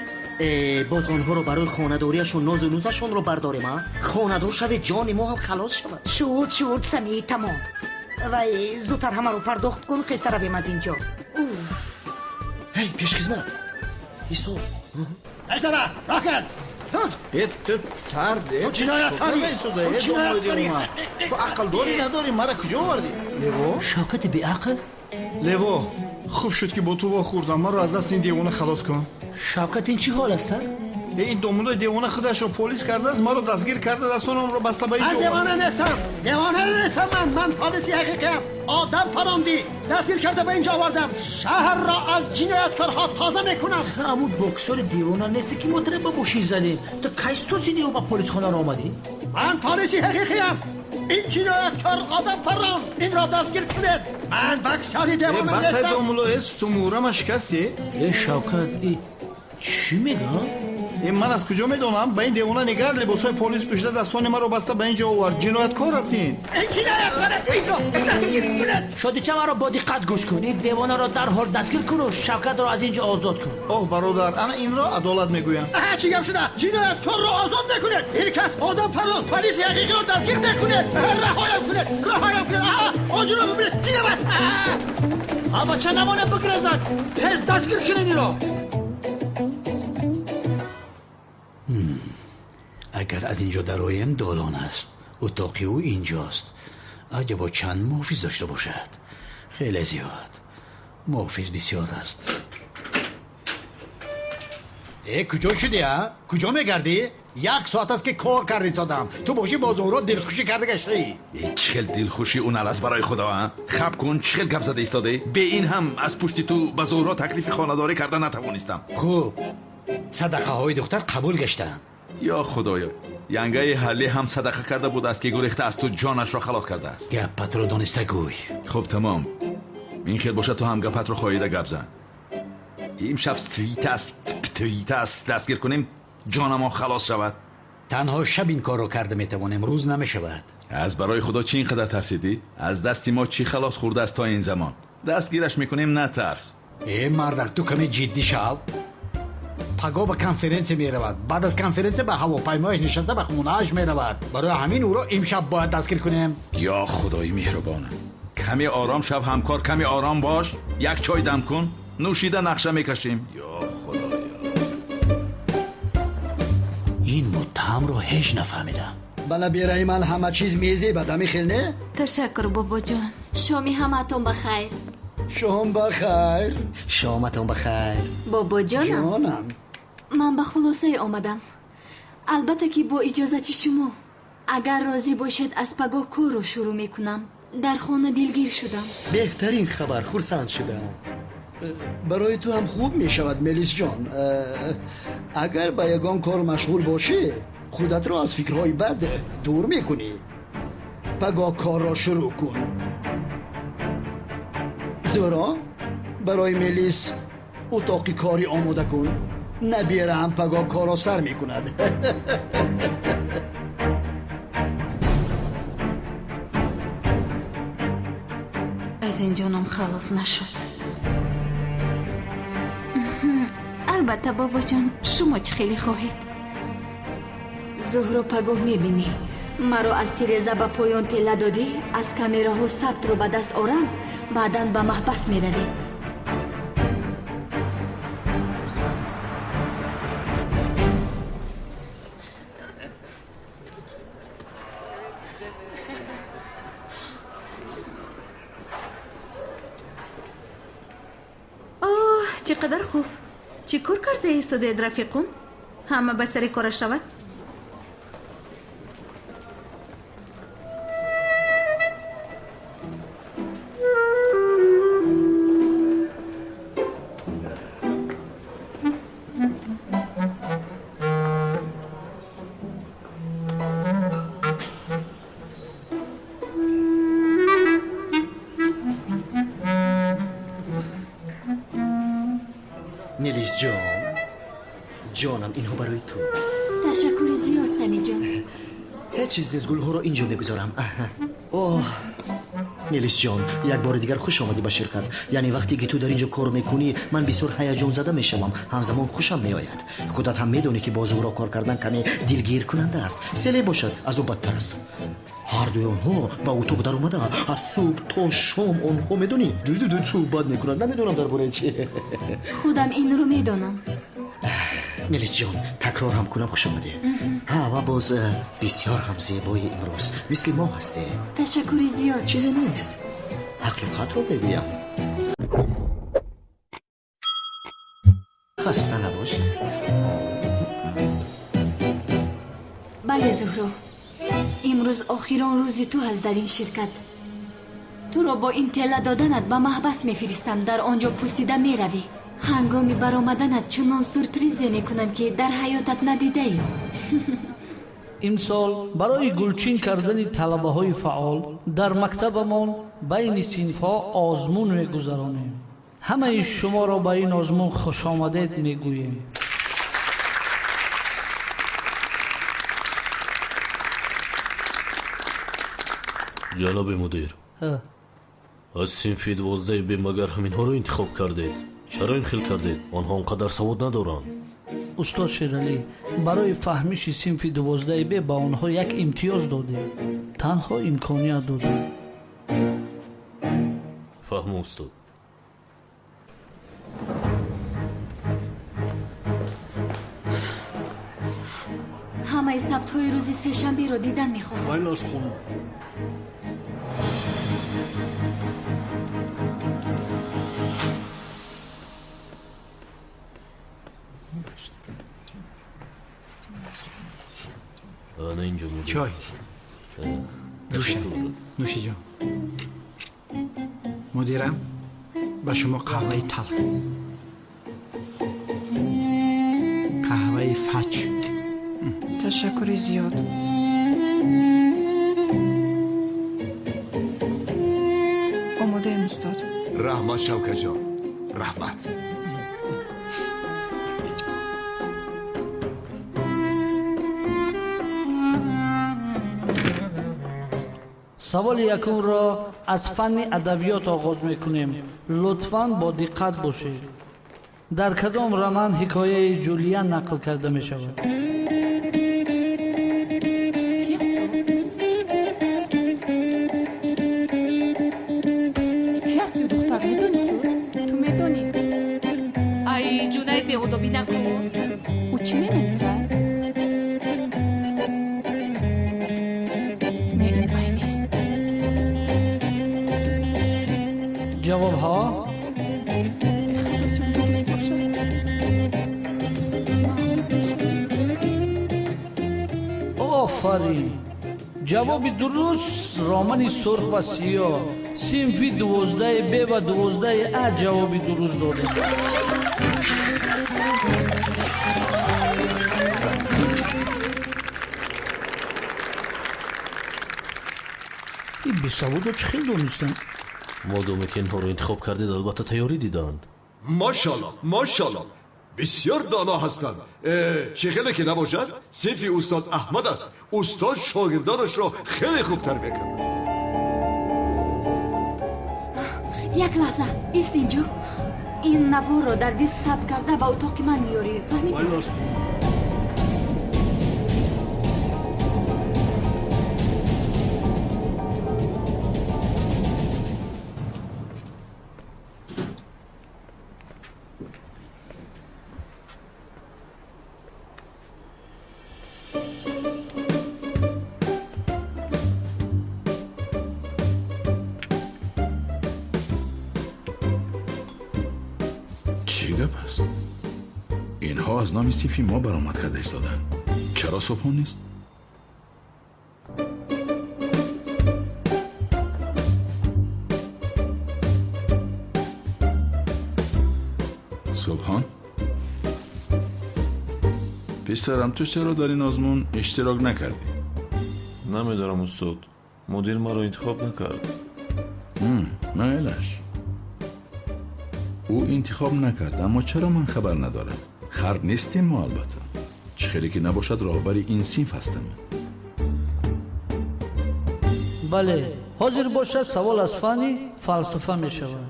S5: Боз онҳоро барои хонадориашон нозу нузашонро бардорем, а? Хонадор шавед, ҷони мо ҳам халос шавад.
S16: Шуд, шуд, Сами, тамом. Вай, зудтар ҳамаро пардохт кун, хеста равем аз ин ҷо.
S5: Ҳей, пешхизмат, ҳисоб.
S1: Пешдара, роҳ кард, зуд.
S17: Э, ту сард,
S1: ту ҷинояткорӣ, ту ҷинояткорӣ.
S17: Ту ақл дорӣ надорӣ? Мара куҷо овардӣ?
S5: Лево?
S4: Шавкати беақл?
S17: Лево, хуб шуд, ки бо ту вохӯрдам. Маро аз дасти ин девона халос кун.
S4: Шавкат, ин чӣ ҳол аст?
S17: Ин домулои девона худашро полис кардааст, маро дастгир карда, дастонамро баста ба
S1: Ман девона нестам, девона нестам ман. Ман полиси ҳақиқиам. Одам парондӣ, дастгир карда ба инҷо овардам. Шаҳрро аз ҷинояткорҳо тоза мекунам.
S4: Ҳамун боксори девона нестӣ, ки мо туро ба мошин задем? Ту кай сӯзидиу ба полисхонаро омадӣ?
S1: Ман полиси ҳақиқиям. Ин ҷинояткор одам паррон. Инро дастгир кунед. Ман баксали девона
S17: Бас
S1: нестам.
S17: Домулло, э, сутунмӯҳрама шикастӣ?
S4: Э, Шавкат, и чӣ мегӯям?
S17: Э, ман аз куҷо медонам? Ба ин девона нигар, либосҳои полис пӯшида, дастони маро баста ба ин ҷо овард. Ҷинояткор аст ин.
S1: Ин ҷинояткор инро дастгир кунед.
S4: Шодича, маро бо диққат гӯш кун. Ин девонаро дарҳол дастгир куну Шавкатро аз ин ҷо озод кун.
S17: Оҳ, бародар, ана инро адолат мегӯям.
S1: Аҳа, чӣ гап шуда? Ҷинояткорро озод мекунед. Ин кас одам паррон, полиси ҳақиқиро дастгир мекунед. Раҳоям кунед, раҳоям кунед. Аҳа, онҷоро бибинед, чӣ гап аст?
S4: А бача, намонед бигрезад, тез дастгир кунед инро. Агар аз ин ҷо дароем, долон аст. Утоқи ӯ инҷост. Аҷабо, чанд муҳофиз дошта бошад? Хеле зиёд муҳофиз, бисёр аст.
S15: Э, куҷо шудӣ, а? Куҷо мегардӣ? Як соат аст, ки кор карди содам. Ту бошӣ, бо Зуҳро дилхушӣ карда гаштаӣ.
S9: Э, чӣ хел дилхушӣ унал аст, барои худо, а? Хаб кун, чӣ хел гап зада истодаӣ? Бе ин ҳам аз пушти ту ба Зуҳро таклифи хонадорӣ карда натавонистам.
S15: Хуб, садақаҳои духтар қабул гаштаанд.
S9: Ё худоё, янгаи ҳаллӣ ҳам садақа карда будааст, ки гурехта аз ту ҷонашро халос кардааст.
S4: Гапатро дониста гӯй.
S9: Хуб, тамом, ин хел бошад, ту ҳам гапатро хоҳида гап зан. Имшаб твит аст, твит аст, дастгир кунем, ҷонамон халос шавад.
S4: Танҳо шаб ин корро карда метавонем, рӯз намешавад.
S9: Аз барои худо, чӣ ин қадар тарсидӣ? Аз дасти мо чӣ халос хӯрдааст то ин замон? Дастгираш мекунем, натарс.
S15: Э, мардак, ту каме ҷиддӣ шав. Паго ба конференсия меравад, баъд аз конференсия ба ҳавопаймояш нишаста ба хонааш меравад. Барои ҳамин ӯро имшаб бояд дастгир кунем.
S9: Ё худои меҳрубонам, каме ором шав, ҳамкор, каме ором бош. Як чой дам кун, нӯшида нақша мекашем. Ё худоё.
S4: Ин муттаҳамро ҳеҷ нафаҳмидам.
S5: Ба набираи ман ҳама чиз мезебад, ҳамин хел не?
S7: Ташаккур, бобоҷон.
S18: Шоми ҳамаатон ба хайр.
S5: Шом ба хайр.
S6: Шоматон ба хайр.
S18: Бобоҷонам.
S5: Ҷонам.
S18: Ман ба хулосае омадам, албатта ки бо иҷозати шумо. Агар розӣ бошед, аз пагоҳ корро шурӯъ мекунам. Дар хона дилгир шудам.
S6: Беҳтарин хабар, хурсанд шудам.
S5: Барои ту ҳам хуб мешавад, Мелисҷон. Агар ба ягон кор машғул бошӣ, худатро аз фикрҳои бад дур мекунӣ. Пагоҳ корро шурӯъ кун. Зӯро, барои Мелис утоқи корӣ омода кун. Набираам пагоҳ корро сар мекунад.
S7: Аз ин ҷоном халос нашуд. Албатта, бобоҷон, шумо чӣ хеле хоҳед.
S18: Зуҳро, пагоҳ мебинӣ, маро аз тиреза ба поён тела додӣ. Аз камераҳо сабтро ба даст орам, баъдан ба маҳбас меравӣ.
S7: Оҳ, чӣ қадар хуб! Чӣ кор карда истодаед, рафиқон? Ҳама ба сари кораш равад.
S6: Мелис ҷон, ҷонам, инҳо барои ту.
S18: Ташаккури зиёд, Самиҷон.
S6: Ҳеҷ чиз нест, гулҳоро инҷо мегузорам. Оҳ, Мелис ҷон, як бори дигар хуш омадӣ ба ширкат. Яъне вақте ки ту дар инҷо кор мекунӣ, ман бисёр ҳаяҷонзада мешавам, ҳамзамон хушам меояд. Худат ҳам медонӣ, ки бо Зуҳро кор кардан каме дилгиркунанда аст. Селе бошад, аз ӯ бадтар аст. Ҳардуи онҳо ба утоқ даромада, аз субҳ то шом онҳо, медонӣ, ду суҳбат мекунанд. Намедонам дар бораи чи.
S18: Худам инро медонам.
S6: Мелис ҷон, такрор ҳам кунам, хуш омадӣ. Ҳа, ва боз бисёр ҳам зебои имрӯз, мисли мо ҳастӣ.
S18: Ташаккури зиёд.
S6: Чизе нест, ҳақиқатро мегӯям. Хаста набош.
S18: Бале, Зуҳро, имрӯз охирон рӯзи ту ҳаст дар ин ширкат. Туро бо ин тела доданат ба маҳбас мефиристам. Дар он ҷо пусида меравӣ. Ҳангоми баромаданат чунон сюрпризе мекунам, ки дар ҳаётат надидаӣ.
S19: Имсол барои гулчин кардани талабаҳои фаъол дар мактабамон байни синфҳо озмун мегузаронем. Ҳамаи шуморо ба ин озмун хушомадед мегӯем.
S10: Ҷаноби мудир, аз синфи 12 Б магар ҳаминҳоро интихоб кардед? Чаро ин хел кардед? Онҳо он қадар савод надоранд.
S19: Устод Шералӣ, барои фаҳмиши синфи 12 Б ба онҳо як имтиёз додем. Танҳо имконият додем.
S10: Фаҳму, устод.
S18: Ҳамаи сабтҳои рӯзи сешанберо дидан мехоҳам.
S12: Майлаш, хонум.
S10: Ана инҷо мудир.
S15: Чой. Нӯши ҷон. Мудирам, ба шумо қаҳваи талх. Қаҳваи фач.
S13: Ташаккури зиёд. Омодаем, устод.
S2: Раҳмат, Шавкатҷон, раҳмат.
S19: Саволи якумро аз фанни адабиёт оғоз мекунем. Лутфан бо диққат бошед. Дар кадом роман ҳикояи Ҷулиян нақл карда мешавад?
S13: Ки аст ӯ? Ки аст ӯ, духтар? Медонӣ ту? Ту медонӣ?
S7: Ай, Ҷунайд, беодобӣ накун.
S13: Ӯ чӣ менависад? Не, ин вай нест.
S19: Ҷавобҳо?
S13: Худоҷон, дуруст бошад. Мағлуб мешавем.
S19: Офарин! Ҷавоби дуруст романи сурх ва сиёҳ. Синфи 12 Б ва 12 А ҷавоби дуруст доданд. Ин бесаводо чӣ хел донистанд?
S10: Модоме ки инҳоро интихоб кардед, албатта тайёрӣ дидаанд.
S2: Машалло, машалло, бисёр доно ҳастанд. Чӣ хеле ки набошад, синфи устод Аҳмад аст. Устод шогирдонашро хеле хуб тарбия кардааст.
S18: Як лаҳза, ист инҷо. Ин наворро дар диск сабт карда ба утоқи ман меёрӣ. Фаҳмидӣ?
S9: Чӣ гап аст? Инҳо аз номи синфи мо баромад карда истодаанд. Чаро Субҳон нест? Субҳон, писарам, ту чаро дар ин озмун иштирок накардӣ?
S8: Намедонам, устод. Мудир маро интихоб накард.
S9: Майлаш. Ӯ интихоб накард, аммо чаро ман хабар надорам? Хар нестем мо, албатта. Чӣ хеле ки набошад, роҳбари ин синф ҳастам.
S19: Бале, ҳозир бошад савол аз фанни фалсафа мешавад.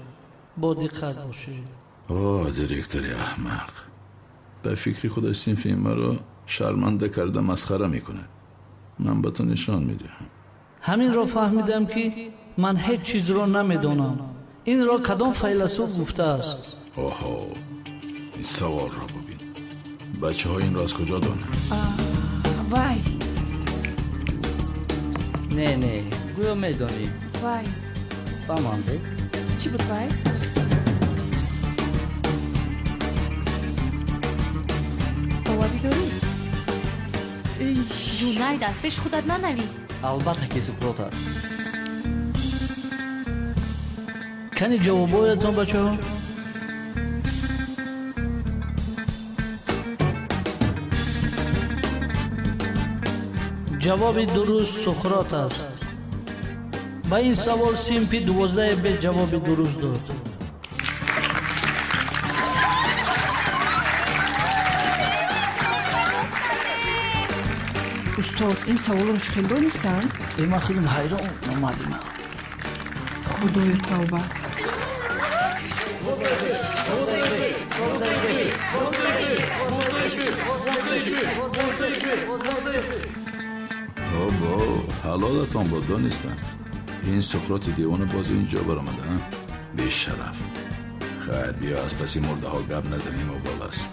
S19: Бо диққат бошед.
S9: О, директори аҳмақ, ба фикри худаш синфи маро шарманда карда масхара мекунад. Ман ба ту нишон медиҳам.
S19: Ҳаминро фаҳмидам, ки ман ҳеҷ чизро намедонам. Инро кадом файласуф гуфтааст?
S9: Оҳо, ин саволро бубин. Бачаҳо инро аз куҷо донанд?
S13: Вай.
S14: Не, не, гӯё медонӣ.
S13: Вай.
S14: Ба ман де.
S13: Чӣ буд вай? Боварӣ дорӣ?
S7: Ҷунайд, аз пеш худат нанавис.
S14: Албатта ки Суқрот аст.
S19: Кани ҷавобҳоятон, бачаҳо? Ҷавоби дуруст Суқрот аст. Ба ин савол синфи 12 Б ҷавоби дуруст дод.
S13: Устод, ин саволро чӣ хел донистанд?
S19: Ман худам ҳайрон омадим.
S13: Худою тавба.
S9: Обо, ҳалолатон бод, донистам. Ин Суқроти девона боз инҷо баромада, бешараф. Хайр, биё аз паси мурдаҳо гап назанем, обол аст.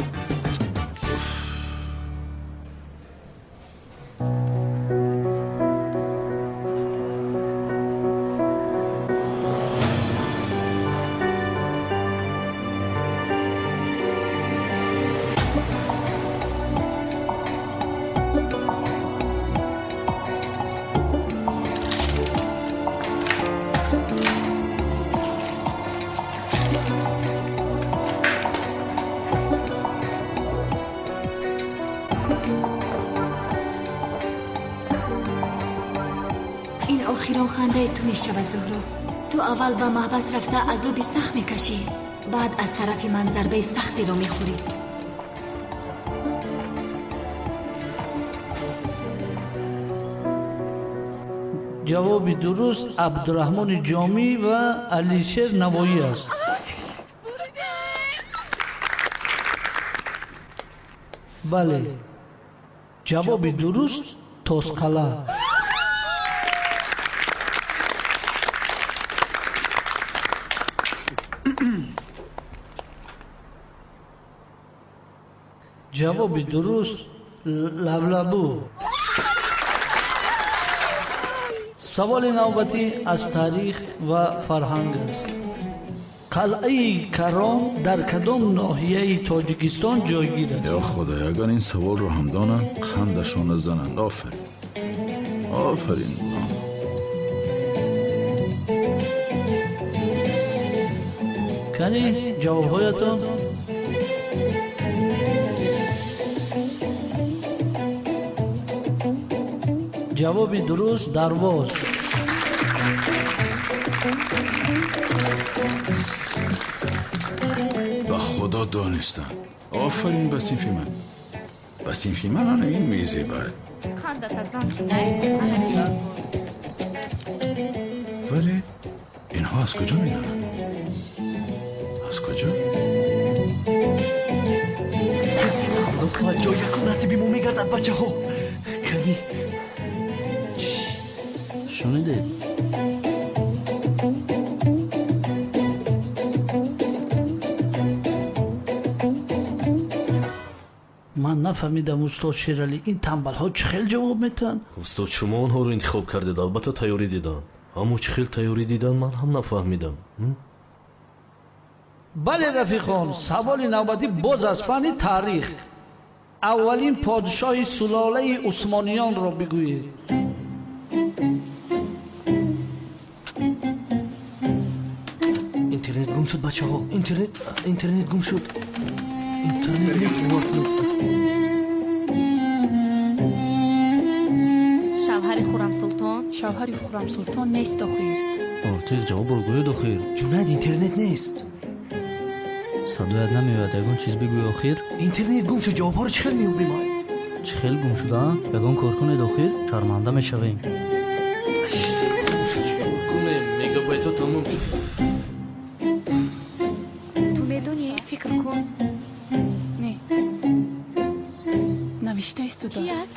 S18: Хандаи ту мешавад, Зуҳро. Ту аввал ба маҳбас рафта азоби сахт мекашӣ, баъд аз тарафи ман зарбаи сахтеро мехӯрӣ.
S19: Ҷавоби дуруст Абдураҳмони Ҷомӣ ва Алишер Навоӣ аст. Бале, ҷавоби дуруст Тосқала. Ҷавоби дуруст Лаблабу. Саволи навбатӣ аз таърих ва фарҳанг аст. Қалъаи Каром дар кадом ноҳияи Тоҷикистон ҷойгир аст?
S9: Ё Худоё, агар ин саволро ҳам донанд, қандашонро зананд. Офарин, офарин.
S19: Кани ҷавобҳоятон? Ҷавоби дуруст Дарвоз.
S9: Ба Худо донистам. Офарин ба синфи ман. Ба синфи ман ана ин мезебад. Вале инҳо аз куҷо медонанд? Аз куҷо?
S6: Худо хоҳад ҷой якум насиби мо мегардад, бачаҳо. Кани
S19: шунидед? Ман нафаҳмидам, устод Шералӣ, ин тамбалҳо чӣ хел ҷавоб метаҳанд?
S10: Устод, шумо онҳоро интихоб кардед, албатта тайёрӣ диданд. Аммо чӣ хел тайёрӣ диданд, ман ҳам нафаҳмидам.
S19: Бале, рафиқон, саволи навбатӣ боз аз фанни таърих. Аввалин подшоҳи сулолаи усмониёнро бигӯед.
S10: Интернет гум шуд, бачаҳо. Интернет гум шуд. Интернет нест, бовар кунед.
S7: Шавҳари Хуррамсултон?
S13: Шавҳари Хуррамсултон нест охир.
S14: Ортиқ, ҷавобро гӯед охир.
S6: Ҷунайд, интернет нест.
S14: Садоят намеояд, ягон чиз бигӯй охир.
S6: Интернет гум шуд, ҷавобҳоро чӣ хел меёбем?
S14: Чӣ хел гум шуда? Ягон кор кунед охир, шарманда мешавем.
S10: Чӣ кор кунем? Мегабайтҳо тамом шуд.
S7: Ту медонӣ, фикр кун.
S13: Не, навишта истодааст.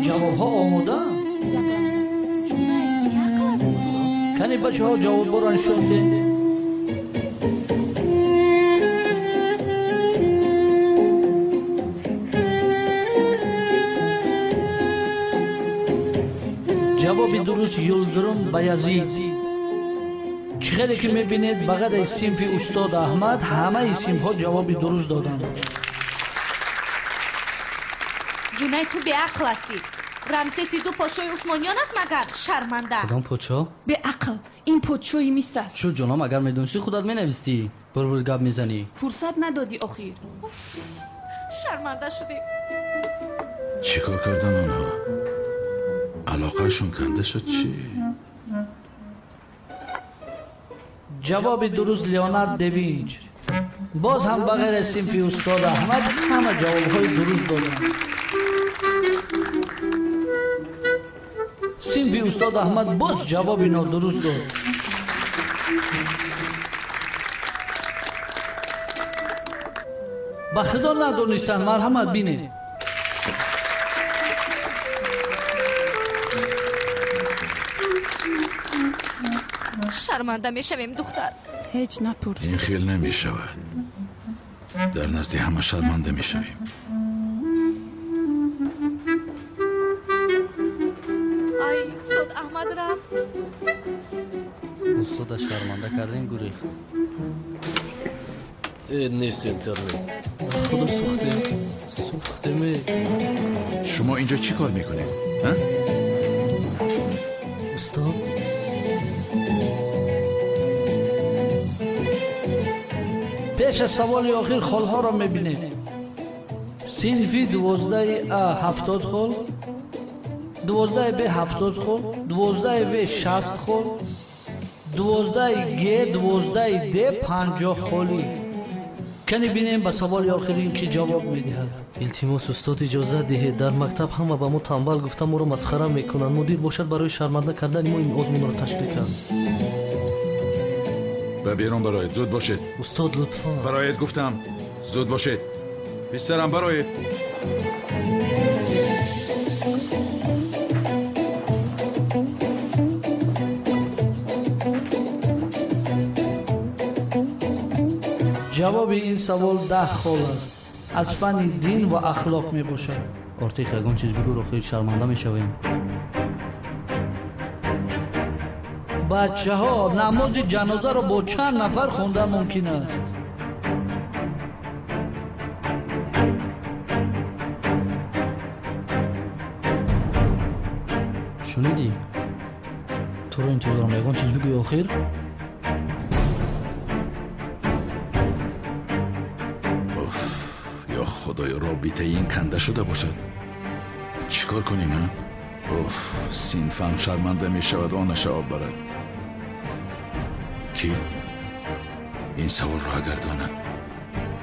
S19: Ҷавобҳо омодаанд?
S7: Як лаҳза. Ҷунайд, беақл астӣ ту.
S19: Кани бачаҳо ҷавобҳоро нишон диҳед. Ҷавоби дуруст Юлдурум Баязид. Чӣ хеле ки мебинед, ба ғайр аз синфи устод Аҳмад ҳамаи синфҳо ҷавоби дуруст доданд.
S7: Ҷунайд, ту беақл ҳастӣ. Рамсеси ду подшоҳи усмониён аст магар? Шарманда.
S14: Кадом подшоҳ?
S13: Беақл, ин подшоҳи Миср аст.
S14: Шуд ҷоном, агар медонистӣ худат менавистӣ. Бур-бур гап мезанӣ.
S13: Фурсат надодӣ охир.
S7: Шарманда шудем.
S9: Чӣ кор кардан онҳо? Алоқаашон канда шуд чӣ?
S19: Ҷавоби дуруст Леонард де Винч. Боз ҳам ба ғайр аз синфи устод Аҳмад ҳама ҷавобҳои дуруст доданд. Синфи устод Аҳмад боз ҷавоби нодуруст дод. Ба худо надонистанд, марҳамат бинед.
S7: Шарманда мешавем, духтар.
S13: Ҳеҷ напурс.
S9: Ин хел намешавад. Дар назди ҳама шарманда мешавем.
S7: Ай, устод Аҳмад рафт.
S14: Устода шарманда кардем, гурехт.
S10: Э, нест интернет. Худо, сӯхтем, сӯхтем.
S9: Шумо инҷо чӣ кор мекунед?
S10: Устод,
S19: пеш аз саволи охир холҳоро мебинем. Синфи 12 А 70 хол, 12 Б 70 хол, 12 В 60 хол, 12 Г, 12 Д 50 холӣ. Кани бинем ба саволи охирин ки ҷавоб медиҳад.
S10: Илтимос, устод, иҷозат диҳед. Дар мактаб ҳама ба мо танбал гуфта моро масхара мекунанд. Мудир бошад барои шарманда кардани мо ин озмунро ташкил кард.
S9: Ба берун бароед, зуд бошед.
S10: Устод, лутфан.
S9: Бароед гуфтам, зуд бошед. Писарам, бароед.
S19: Ҷавоби ин савол 10 хол аст. Аз фанни дин ва ахлоқ мебошад.
S14: Ортиқ, ягон чиз бигӯ, охир шарманда мешавем.
S19: Бачаҳо, намози ҷанозаро бо чанд нафар хондан мумкин аст?
S14: Шунидӣ? Туро интизорам, ягон чиз бигӯй охир.
S9: Ё худоё, робитаи ин канда шуда бошад. Чӣ кор кунем, а? Уф, синфам шарманда мешавад, онаша об барад. Ки ин саволро агар донад,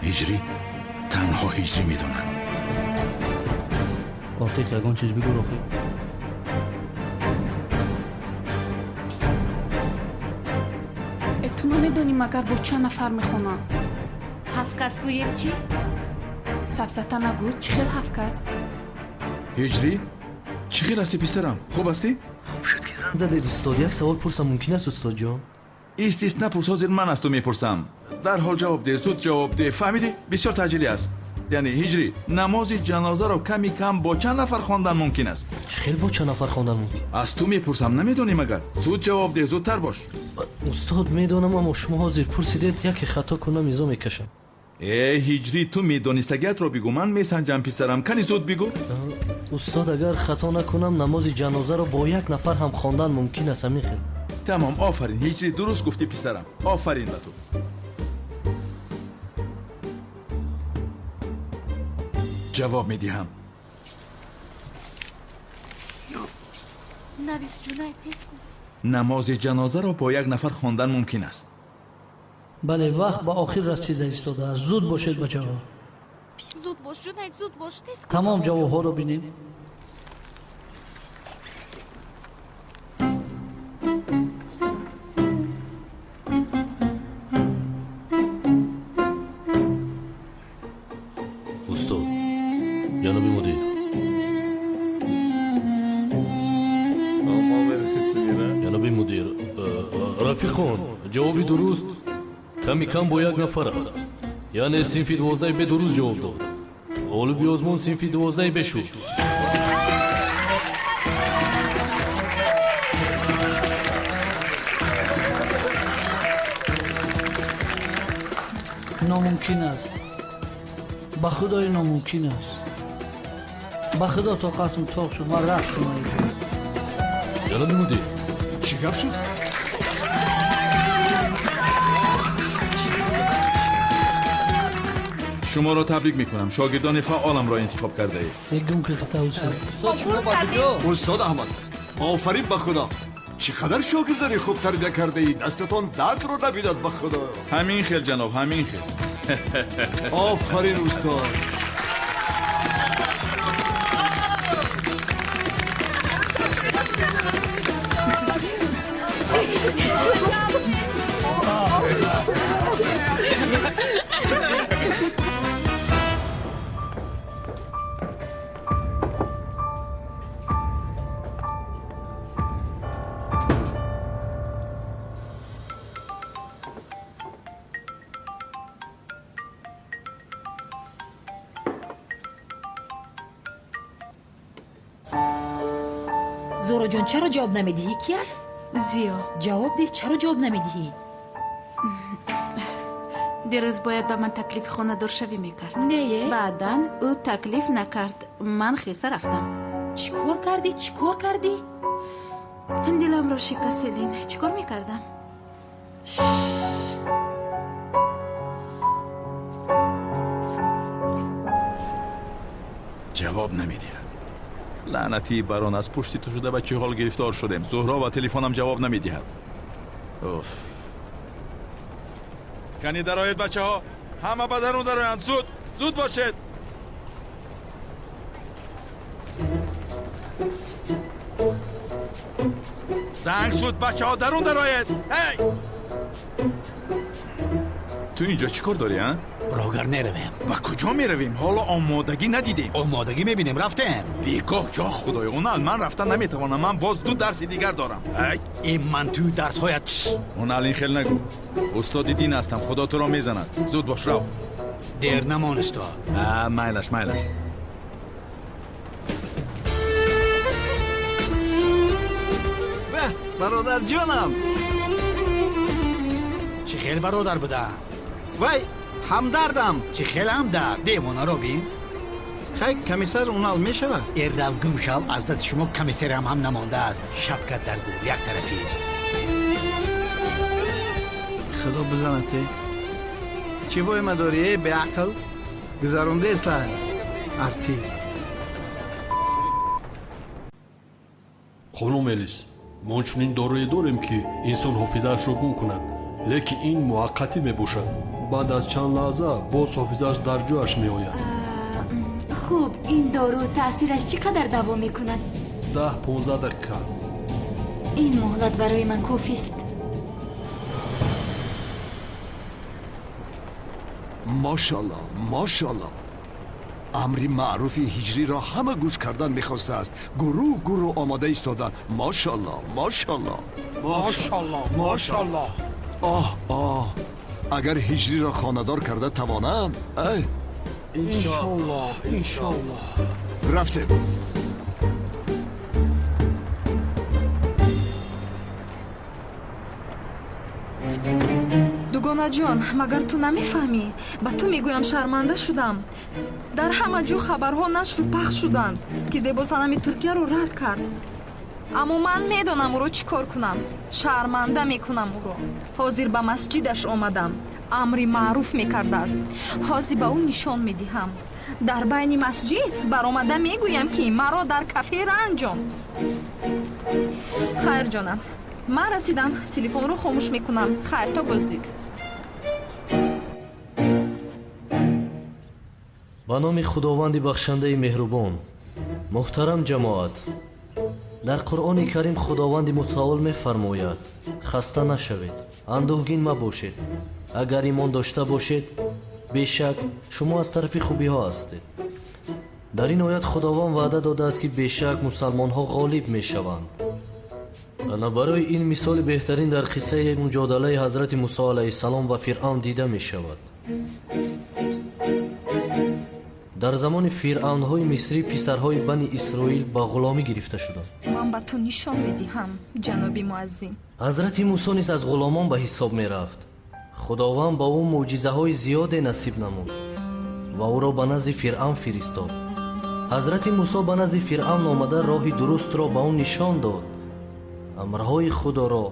S9: ҳиҷрӣ, танҳо ҳиҷрӣ медонад.
S14: Ортиқ, ягон чиз бигӯ охир.
S7: Э, ту намедонӣ магар бо чанд нафар мехонам?
S18: Ҳафт кас гӯем чӣ?
S7: Сабзата нагӯ, чӣ хел ҳафт кас?
S9: Ҳиҷрӣ, чӣ хел ҳастӣ, писарам? Хуб ҳастӣ?
S10: Хуб шуд ки занг задед, устод. Як савол пурсам мумкин аст, устодҷон?
S9: Ист, ист, напурс, ҳозир ман аз ту мепурсам. Дарҳол ҷавоб деҳ, зуд ҷавоб деҳ. Фаҳмидӣ? Бисёр таъҷилӣ аст. Яъне ҳиҷрӣ, намози ҷанозаро ками кам бо чанд нафар хондан мумкин аст?
S10: Чӣ хел бо чанд нафар хондан мумкин?
S9: Аз ту мепурсам, намедонӣ магар? Зуд ҷавоб деҳ, зудтар бош.
S10: Устод, медонам, аммо шумо ҳозир пурсидед, яке хато кунам изо мекашам.
S9: Э, ҳиҷрӣ, ту медонистагиятро бигӯ, ман месанҷам, писарам. Кани зуд бигӯ.
S10: Устод, агар хато накунам, намози ҷанозаро бо як нафар ҳам хондан мумкин аст, ҳамин хел.
S9: Тамом, офарин, ҳиҷрӣ, дуруст гуфтӣ, писарам. Офарин ба ту. Ҷавоб медиҳам.
S7: Навис, Ҷунайд, тез кун.
S9: Намози ҷанозаро бо як нафар хондан мумкин аст.
S19: Бале, вақт ба охир расида истодааст. Зуд бошед, бачаҳо.
S7: Зуд бош, Ҷунайд, зуд бош, тез кун.
S19: Тамом ҷавобҳоро бинем.
S10: Устод, ҷаноби мудир. Ҷаноби мудир, рафиқон, ҷавоби дуруст ками кам бо як нафар аст. Яъне синфи 12 Б дуруст ҷавоб дод. Ғолиби озмун синфи 12 Б шуд.
S19: Номумкин аст. Ба худои номумкин аст. Ба худо тоқатам тоқ шуд, ман рафтам.
S10: Ҷаноби мудир,
S9: чӣ гап шуд? Шуморо табрик мекунам, шогирдони фаъоламро интихоб кардаед.
S19: Мегӯм ки хато устод.
S2: Устод Аҳмад, Офарин ба Худо. Чӣ қадар шогирдони хуб тарбия кардаӣ. Дастатон дардро набинад ба Худо.
S9: Ҳамин хел ҷаноб, ҳамин хел.
S2: Офарин устод.
S20: Зуҳроҷон, чаро ҷавоб намедиҳӣ? Ки аст?
S7: Зиё.
S20: Ҷавоб деҳ, чаро ҷавоб намедиҳӣ?
S7: Дирӯз бояд ба ман таклифи хонадоршавӣ мекард.
S20: Не.
S7: Баъдан ӯ таклиф накард. Ман хеста рафтам.
S20: Чӣ кор кардӣ? Чӣ кор кардӣ?
S7: Диламро шикаст, Селин. Чӣ кор мекардам?
S9: Ҷавоб намедиҳад. Лаънатӣ барон, аз пушти ту шуда ба чӣ ҳол гирифтор шудем. Зуҳро ба телефонам ҷавоб намедиҳад. Уф. Кани дароед бачаҳо, ҳама ба дарун дароянд. Зуд, зуд бошед. Занг шуд, бачаҳо дарун дароед. Ҳей! Ту инҷо чӣ кор дорӣ, а?
S4: Рогар неравем.
S9: Ба куҷо меравем? Ҳоло омодагӣ надидем.
S4: Омодагӣ мебинем, рафтем.
S9: Бегоҳ, ҷо худоё, Унал, ман рафта наметавонам. Ман боз ду дарси дигар дорам.
S4: Ин ман туи дарсҳоят.
S9: Унал, ин хел нагӯ. Устоди дин ҳастам, худо туро мезанад. Зуд бош, рав.
S4: Дер намон, устод.
S9: Майлаш, майлаш.
S17: Бародарҷонам.
S4: Чӣ хел бародар будам?
S17: Вай, ҳамдардам.
S4: Чӣ хел ҳамдард? Девонаро бин.
S17: Хай, комиссар Унал мешавад?
S4: Эррав гум шав, аз дасти шумо комиссарам ҳам намондааст. Шапка дар гур як тарафист.
S17: Худо бизанад те. Чӣ войма дорӣ, эй беақл? Гузарондеста артист.
S3: Хонум Элис, мо чунин доруе дорем, ки инсон ҳофизаашро гум кунад, лекин ин муваққатӣ мебошад. Баъд аз чанд лаҳза боз ҳофизааш дар ҷояш меояд.
S18: Хуб, ин дору таъсираш чӣ қадар давом мекунад?
S3: 10-15 дақиқа.
S18: Ин муҳлат барои ман кофист.
S2: Мошалло, мошалло. Амри маъруфи ҳиҷриро ҳама гӯш кардан мехостааст. Гурӯҳ гурӯҳ омода истоданд. Мошалло, мошалло.
S17: Мошалло, мошалло.
S2: Оҳ, оҳ. Агар ҳиҷриро хонадор карда тавонам, ай.
S17: Иншоллоҳ, иншоллоҳ.
S2: Рафтем.
S13: Дугонаҷон, магар ту намефаҳмӣ? Ба ту мегӯям, шарманда шудам. Дар ҳама ҷо хабарҳо нашру пахш шуданд, ки зебосанами Туркияро рад кард. Аммо ман медонам ӯро чӣ кор кунам. Шарманда мекунам ӯро. Ҳозир ба масҷидаш омадам. Амри маъруф мекардааст. Ҳозир ба ӯ нишон медиҳам. Дар байни масҷид баромада мегӯям, ки маро дар кафе ранҷон. Хайр, ҷонам, ман расидам. Телефонро хомӯш мекунам. Хайр, то боздид.
S10: Ба номи Худованди бахшандаи меҳрубон. Муҳтарам ҷамоат, дар Қуръони Карим Худованди мутаол мефармояд: хаста нашавед, андӯҳгин мабошед. Агар имон дошта бошед, бешак шумо аз тарафи хубиҳо ҳастед. Дар ин оят Худованд ваъда додааст, ки бешак мусалмонҳо ғолиб мешаванд. Ана барои ин мисоли беҳтарин дар қиссаи муҷодалаи ҳазрати Мусо алайҳиссалом ва Фиръавн дида мешавад. Дар замони фиръавнҳои мисрӣ писарҳои бани Исроил ба ғуломӣ гирифта шуданд.
S13: Ман ба ту нишон медиҳам, ҷаноби муаззин.
S10: Ҳазрати Мусо низ аз ғуломон ба ҳисоб мерафт. Худованд ба ӯ мӯъҷизаҳои зиёде насиб намуд ва ӯро ба назди Фиръавн фиристод. Ҳазрати Мусо ба назди Фиръавн омада роҳи дурустро ба ӯ нишон дод, амрҳои Худоро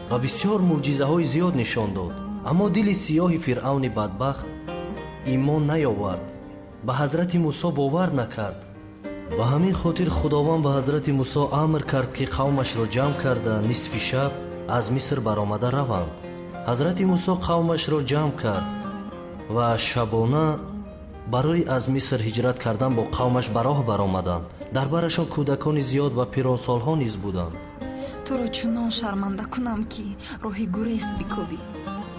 S10: ва бисёр мӯъҷизаҳои зиёд нишон дод. Аммо дили сиёҳи Фиръавни бадбахт имон наёвард, ба ҳазрати Мусо бовар накард. Ба ҳамин хотир Худованд ба ҳазрати Мусо амр кард, ки қавмашро ҷамъ карда нисфи шаб аз Миср баромада раванд. Ҳазрати Мусо қавмашро ҷамъ кард ва шабона барои аз Миср ҳиҷрат кардан бо қавмаш ба роҳ баромаданд. Дар барашон кӯдакони зиёд ва пиронсолҳо низ буданд.
S13: Туро чунон шарманда кунам, ки роҳи гурез бикобӣ.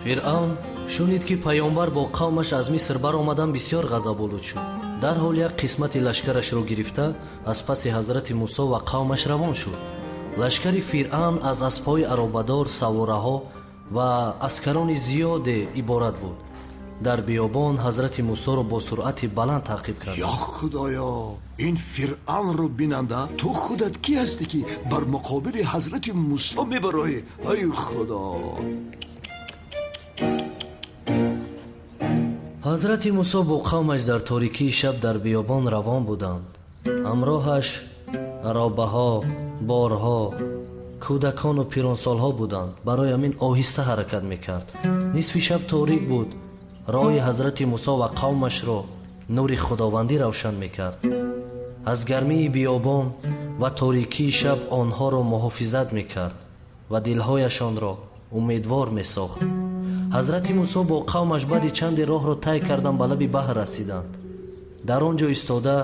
S10: Фиръавн шунид, ки паёмбар бо қавмаш аз Миср баромадан, бисёр ғазаболуд шуд. Дарҳол як қисмати лашкарашро гирифта аз паси ҳазрати Мусо ва қавмаш равон шуд. Лашкари Фиръавн аз аспҳои аробадор, савораҳо ва аскарони зиёде иборат буд. Дар биёбон ҳазрати Мусоро бо суръати баланд таъқиб кард.
S2: Ё Худоё, ин Фиръавнро бинанда, ту худат кӣ ҳастӣ, ки бар муқобили ҳазрати Мусо мебароӣ? Ай Худо!
S10: Ҳазрати Мусо бо қавмаш дар торикии шаб дар биёбон равон буданд. Ҳамроҳаш аробаҳо, борҳо, кӯдакону пиронсолҳо буданд. Барои ҳамин оҳиста ҳаракат мекард. Нисфи шаб торик буд. Роҳи ҳазрати Мусо ва қавмашро нури худовандӣ равшан мекард. Аз гармии биёбон ва торикии шаб онҳоро муҳофизат мекард ва дилҳояшонро умедвор месохт. Ҳазрати Мусо бо қавмаш баъди чанде роҳро тай кардан ба лаби баҳр расиданд. Дар он ҷо истода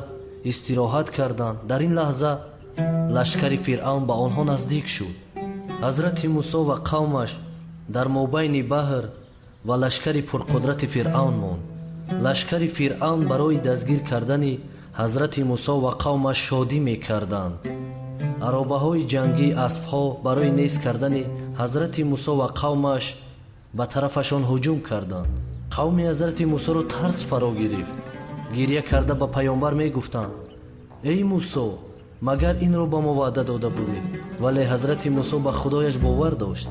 S10: истироҳат карданд. Дар ин лаҳза лашкари Фиръавн ба онҳо наздик шуд. Ҳазрати Мусо ва қавмаш дар мобайни баҳр ва лашкари пурқудрати Фиръавн монд. Лашкари Фиръавн барои дастгир кардани ҳазрати Мусо ва қавмаш шодӣ мекарданд. Аробаҳои ҷангӣ, аспҳо барои нест кардани ҳазрати Мусо ва қавмаш ба тарафашон ҳуҷум карданд. Қавми ҳазрати Мусоро тарс фаро гирифт. Гирья карда ба паёмбар мегуфтанд: эй Мусо, магар инро ба мо ваъда дода будӣ? Вале ҳазрати Мусо ба худояш бовар дошт.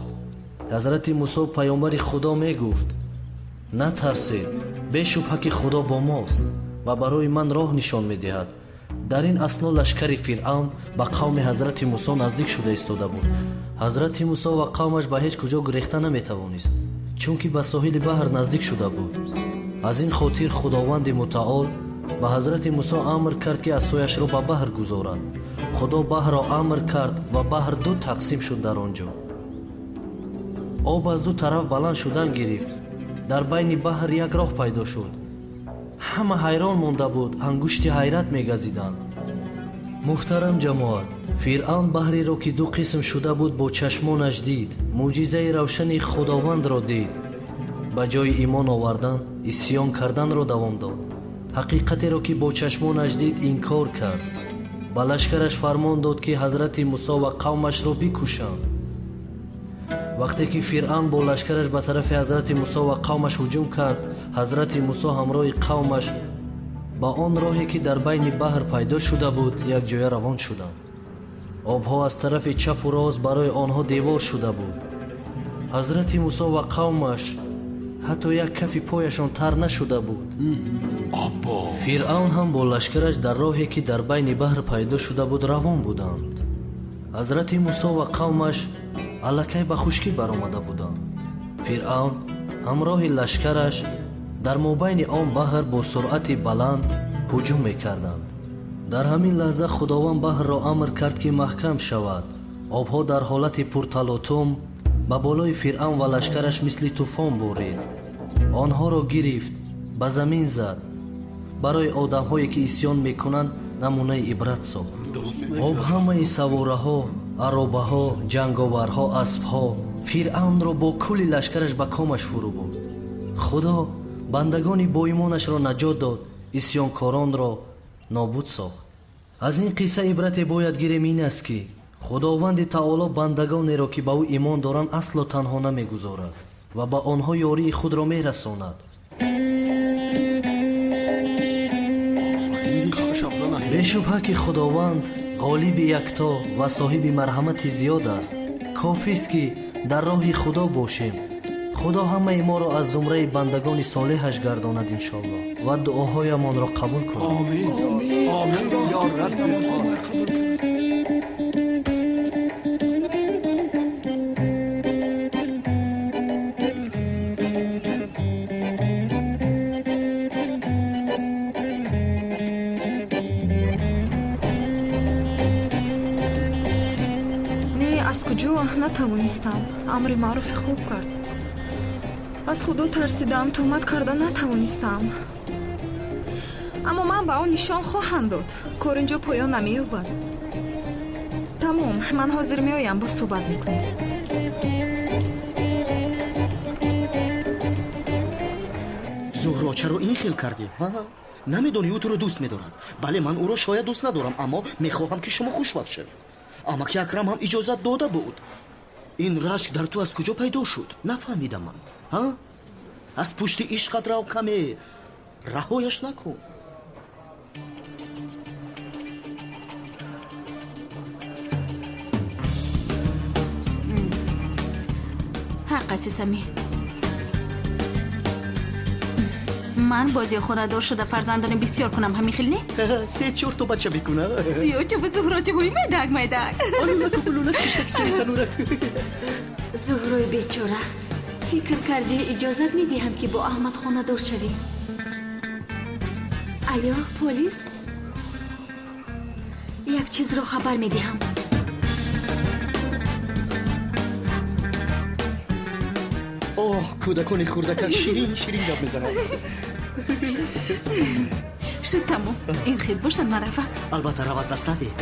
S10: Ҳазрати Мусо паёмбари Худо мегуфт: натарсед, бешубҳа ки Худо бо мост ва барои ман роҳ нишон медиҳад. Дар ин асно лашкари Фиръавн ба қавми ҳазрати Мусо наздик шуда истода буд. Ҳазрати Мусо ва қавмаш ба ҳеҷ куҷо гурехта наметавонист, чунки ба соҳили баҳр наздик шуда буд. Аз ин хотир Худованди Мутаол ба ҳазрати Мусо амр кард, ки асояшро ба баҳр гузорад. Худо баҳрро амр кард ва баҳр ду тақсим шуд. Дар он ҷо об аз ду тараф баланд шудан гирифт. Дар байни баҳр як роҳ пайдо шуд. Ҳама ҳайрон монда буд, ангушти ҳайрат мегазиданд. Муҳтарам ҷамоат, Фиръавн баҳреро, ки ду қисм шуда буд, бо чашмонаш дид, мӯъҷизаи равшани Худовандро дид. Ба ҷои имон овардан исьён карданро давом дод. Ҳақиқатеро, ки бо чашмонаш дид, инкор кард. Ба лашкараш фармон дод, ки ҳазрати Мусо ва қавмашро бикушанд. Вақте ки Фиръавн бо лашкараш ба тарафи ҳазрати Мусо ва қавмаш ҳуҷум кард, ҳазрати Мусо ҳамроҳи қавмаш ба он роҳе, ки дар байни баҳр пайдо шуда буд, якҷоя равон шуданд. Обҳо аз тарафи чапу рост барои онҳо девор шуда буд. Ҳазрати Мусо ва қавмаш ҳатто як кафи пояшон тар нашуда буд. Фиръавн ҳам бо лашкараш дар роҳе, ки дар байни баҳр пайдо шуда буд, равон буданд. Ҳазрати Мусо ва қавмаш аллакай ба хушкӣ баромада буданд. Фиръавн ҳамроҳи лашкараш дар мобайни он баҳр бо суръати баланд ҳуҷум мекарданд. Дар ҳамин лаҳза Худованд баҳрро амр кард, ки маҳкам шавад. Обҳо дар ҳолати пурталотум ба болои Фиръавн ва лашкараш мисли тӯфон борид. Онҳоро гирифт, ба замин зад. Барои одамҳое, ки исьён мекунанд, намунаи ибрат сохт. Об ҳамаи савораҳо, аробаҳо, ҷанговарҳо, аспҳо Фиръавнро бо кулли лашкараш ба комаш фурӯ бурд. Худо бандагони боимонашро наҷот дод, исьёнкоронро нобуд сохт. Аз ин қисса ибрате бояд гирем ин аст, ки Худованди Таоло бандагонеро, ки ба ӯ имон доранд, асло танҳо намегузорад ва ба онҳо ёрии худро мерасонад. Бешубҳа ки Худованд ғолиби якто ва соҳиби марҳамати зиёд аст. Кофист, ки дар роҳи Худо бошем. Худо ҳамаи моро аз зумраи бандагони солеҳаш гардонад, иншоаллоҳ, ва дуоҳоямонро қабул кунад.
S2: Омин, омин ё Рабби.
S13: Аз куҷо натавонистам. Амри маъруфи хуб кард. Аз Худо тарсидам, туҳмат карда натавонистам. Аммо ман ба ӯ нишон хоҳам дод. Кор инҷо поён намеёбад. Тамом, ман ҳозир меоям, боз суҳбат мекунем.
S6: Зуҳро, чаро ин хел кардӣ? Намедонӣ ӯ туро дӯст медорад. Бале, ман ӯро шояд дӯст надорам, аммо мехоҳам ки шумо хушвақт шавед. Амаки Акрам ҳам иҷозат дода буд. Ин рашк дар ту аз куҷо пайдо шуд? Нафаҳмидам ман. Аз пушти ишқат рав каме. Раҳояш накун.
S7: Ҳақ аст, Сами. Ман бози хонадор шуда фарзандони бисёр кунам, ҳамин хел не?
S6: Се-чор то бача мекуна.
S7: Зиёча ва зуҳрочаҳои майдак майдак.
S18: Зуҳрои бечора, фикр кардӣ иҷозат медиҳам ки бо Аҳмад хонадор шавӣ? Алё, полис? Як чизро хабар медиҳам.
S6: Оҳ, кӯдакони хурдакак ширин ширин гап мезананд.
S7: Шуд тамом. Ин хел бошад, ман равам.
S6: Албатта, рав, аз даст надеҳ.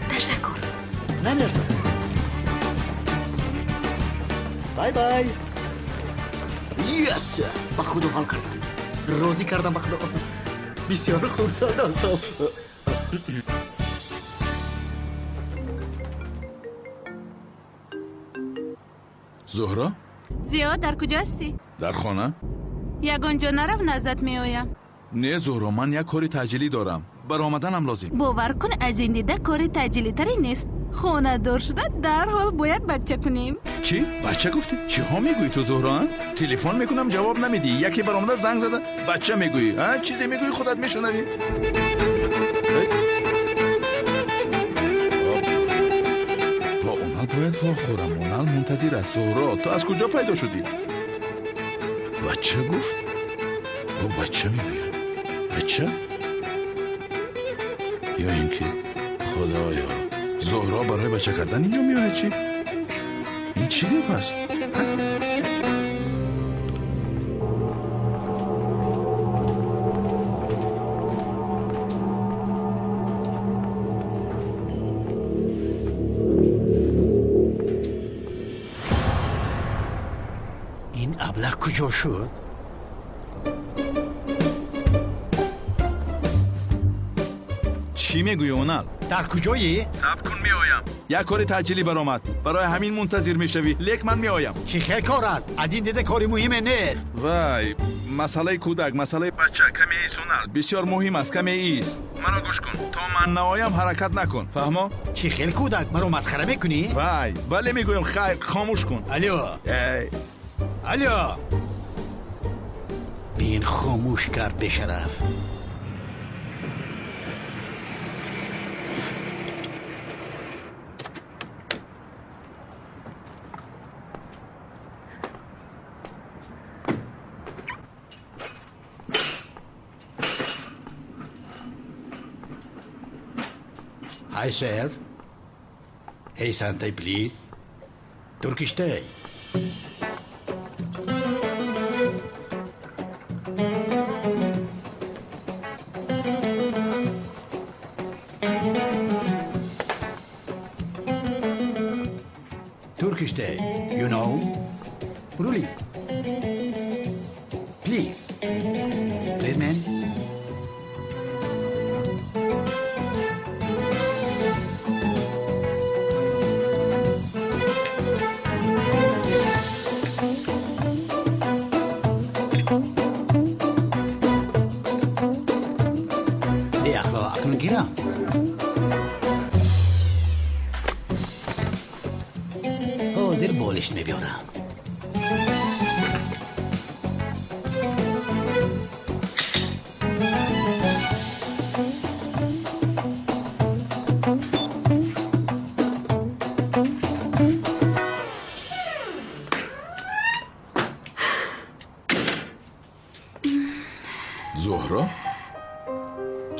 S7: Ташаккур.
S6: Намеарзад. Бай бай. Yes! Ба Худо ҳал кардам. Розӣ кардам ба Худо. Бисёр хурсанд ҳастам.
S9: Зуҳро?
S7: Зиё, дар куҷо ҳастӣ?
S9: Дар хона.
S7: Ягон ҷо нарав, назат меоям.
S9: Не, Зуҳро, ман як кори таъҷилӣ дорам. Баромаданам лозим.
S7: Бовар кун, аз ин дида кори таъҷилитаре нест. Хонадор шуда дарҳол бояд бача кунем.
S9: Чӣ? Бача гуфтӣ? Чиҳо мегӯӣ ту, Зуҳро? Телефон мекунам, ҷавоб намедиҳӣ. Яке баромада занг зада, бача мегӯӣ. Чизе мегӯӣ, худат мешунавӣ. Бо Онал бояд вохӯрам. Онал мунтазир аст. Зуҳро, ту аз куҷо пайдо шудӣ? Бача гуфт? Ӯ бача мегӯяд. Бача? Ё ин ки Худоё, Зуҳро барои бача кардан инҷо меояд чӣ? Ин чӣ гап аст?
S4: Ин аблаҳ куҷо шуд?
S9: Чӣ мегӯӣ, Онал?
S15: Дар куҷоӣ?
S9: Сабр кун, меоям. Як кори таъҷилӣ баромад. Барои ҳамин мунтазир мешавӣ. Лек ман меоям.
S15: Чӣ хел кор аст? Аз ин дида кори муҳиме нест.
S9: Вай, масъалаи кӯдак, масъалаи бача каме ист, Онал. Бисёр муҳим аст, каме ист. Маро гӯш кун. То ман наоям ҳаракат накун. Фаҳмо?
S15: Чӣ хел кӯдак? Маро масхара мекунӣ?
S9: Вай, бале мегӯям, хайр, хомӯш кун.
S15: Алё. Алё.
S4: Бин, хомӯш кард бешараф. Hi, sir. Hey, Santa, please. Turkish tea. Turkish tea, you know. Really. Please. Please, man. Гирам. Ҳозир болишт мебиёрам.
S9: Зуҳро,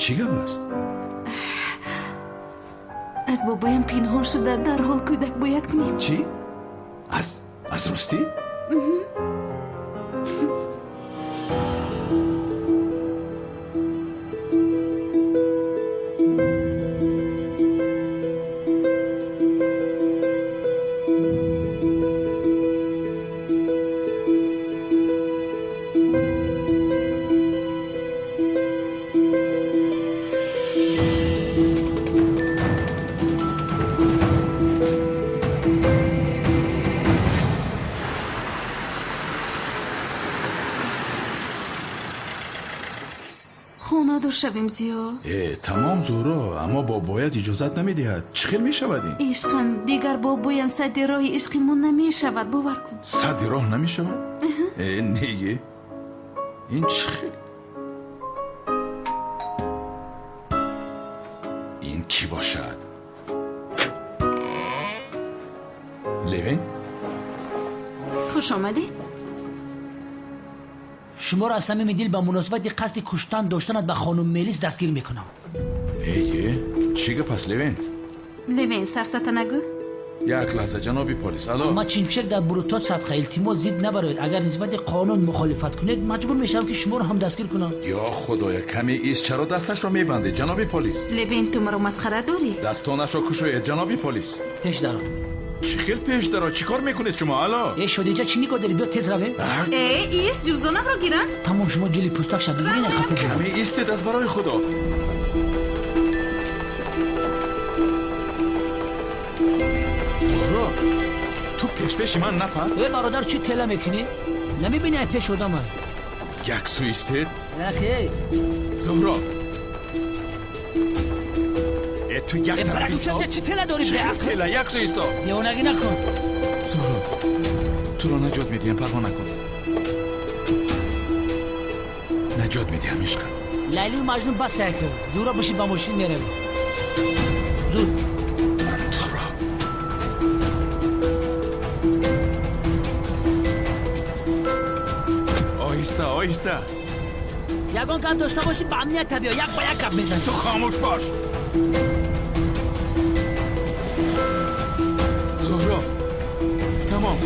S9: чӣ гап аст?
S7: Аз бобоям пинҳон шуда дарҳол кӯдак бояд кунем.
S9: Чӣ? Аз ростӣ?
S7: Шавем зиё.
S9: Тамом Зуҳро, аммо бобоят иҷозат намедиҳад. Чӣ хел мешавад ин?
S7: Ишқам, дигар бобоям садди роҳи ишқи мо намешавад, бовар кун.
S9: Садди роҳ намешавад? Не, ин чӣ хел? Ин кӣ бошад? Левин?
S7: Хуш омадед.
S21: Шуморо аз самими дил ба муносибати қасди куштан доштанат ба хонум Мелис дастгир мекунам.
S9: Э, чӣ гап аст, Левент?
S7: Левент, сафсата нагӯ.
S9: Як лаҳза, ҷаноби полис. Алло.
S21: Ма чимшек дар бурутот садқа, илтимос зид набароед. Агар нисбати қонун мухолифат кунед, маҷбур мешавам ки шуморо ҳам дастгир кунам.
S9: Ё худоя, каме ист, чаро дасташро мебандед, ҷаноби полис?
S7: Левент, ту маро масхара дорӣ?
S9: Дастонашро кушоед, ҷаноби полис.
S21: Пеш даро.
S9: Чӣ хел пеш даро? Чӣ кор мекунед шумо? Алло.
S21: Э, шодиҷа, чӣ нигоҳ дорӣ? Биё тез равем.
S7: Э, ист, ҷуздонамро гиранд.
S21: Тамом, шумо ҷили пӯстак шаб бигиред, хафа.
S9: Каме истед, аз барои худо. Зуҳро, ту пешпеши ман напар.
S21: Э, бародар, чӣ тела мекунӣ? Намебинӣ ай пеш одама?
S9: Як су истед.
S21: Нахе.
S9: Зуҳро. Ту як тараф исто.
S21: Чӣ тела дорӣ?
S9: Тела, як су исто.
S21: Девонагӣ накун.
S9: Зуҳро, туро наҷот медиҳам, парво накун. Наҷот медиҳам, ишқам.
S21: Лайлию Маҷнун бас як. Зуҳро, биши ба мошин меравӣ. Зуд.
S9: Ман туро. Оҳиста, оҳиста.
S21: Ягон гап дошта бошӣ, ба амният биё, як ба як гап мезанӣ.
S9: Ту хомӯш бош. Зуҳро, тамом.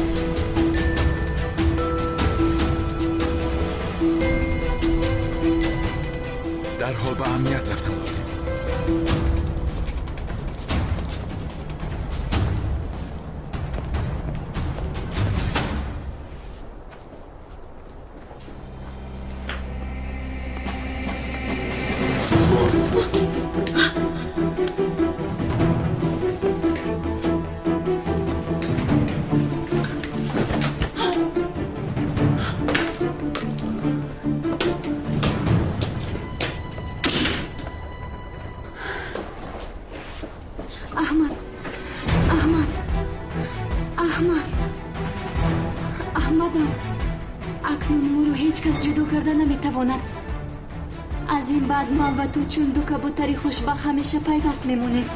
S9: Дарҳол ба амният рафтан лозим.
S18: Аҳмад, Аҳмад, Аҳмад, Аҳмадам, акнун моро ҳеҷ кас ҷудо карда наметавонад. Аз ин баъд ман ва ту чун ду кабутари хушбахт ҳамеша пайваст мемонем.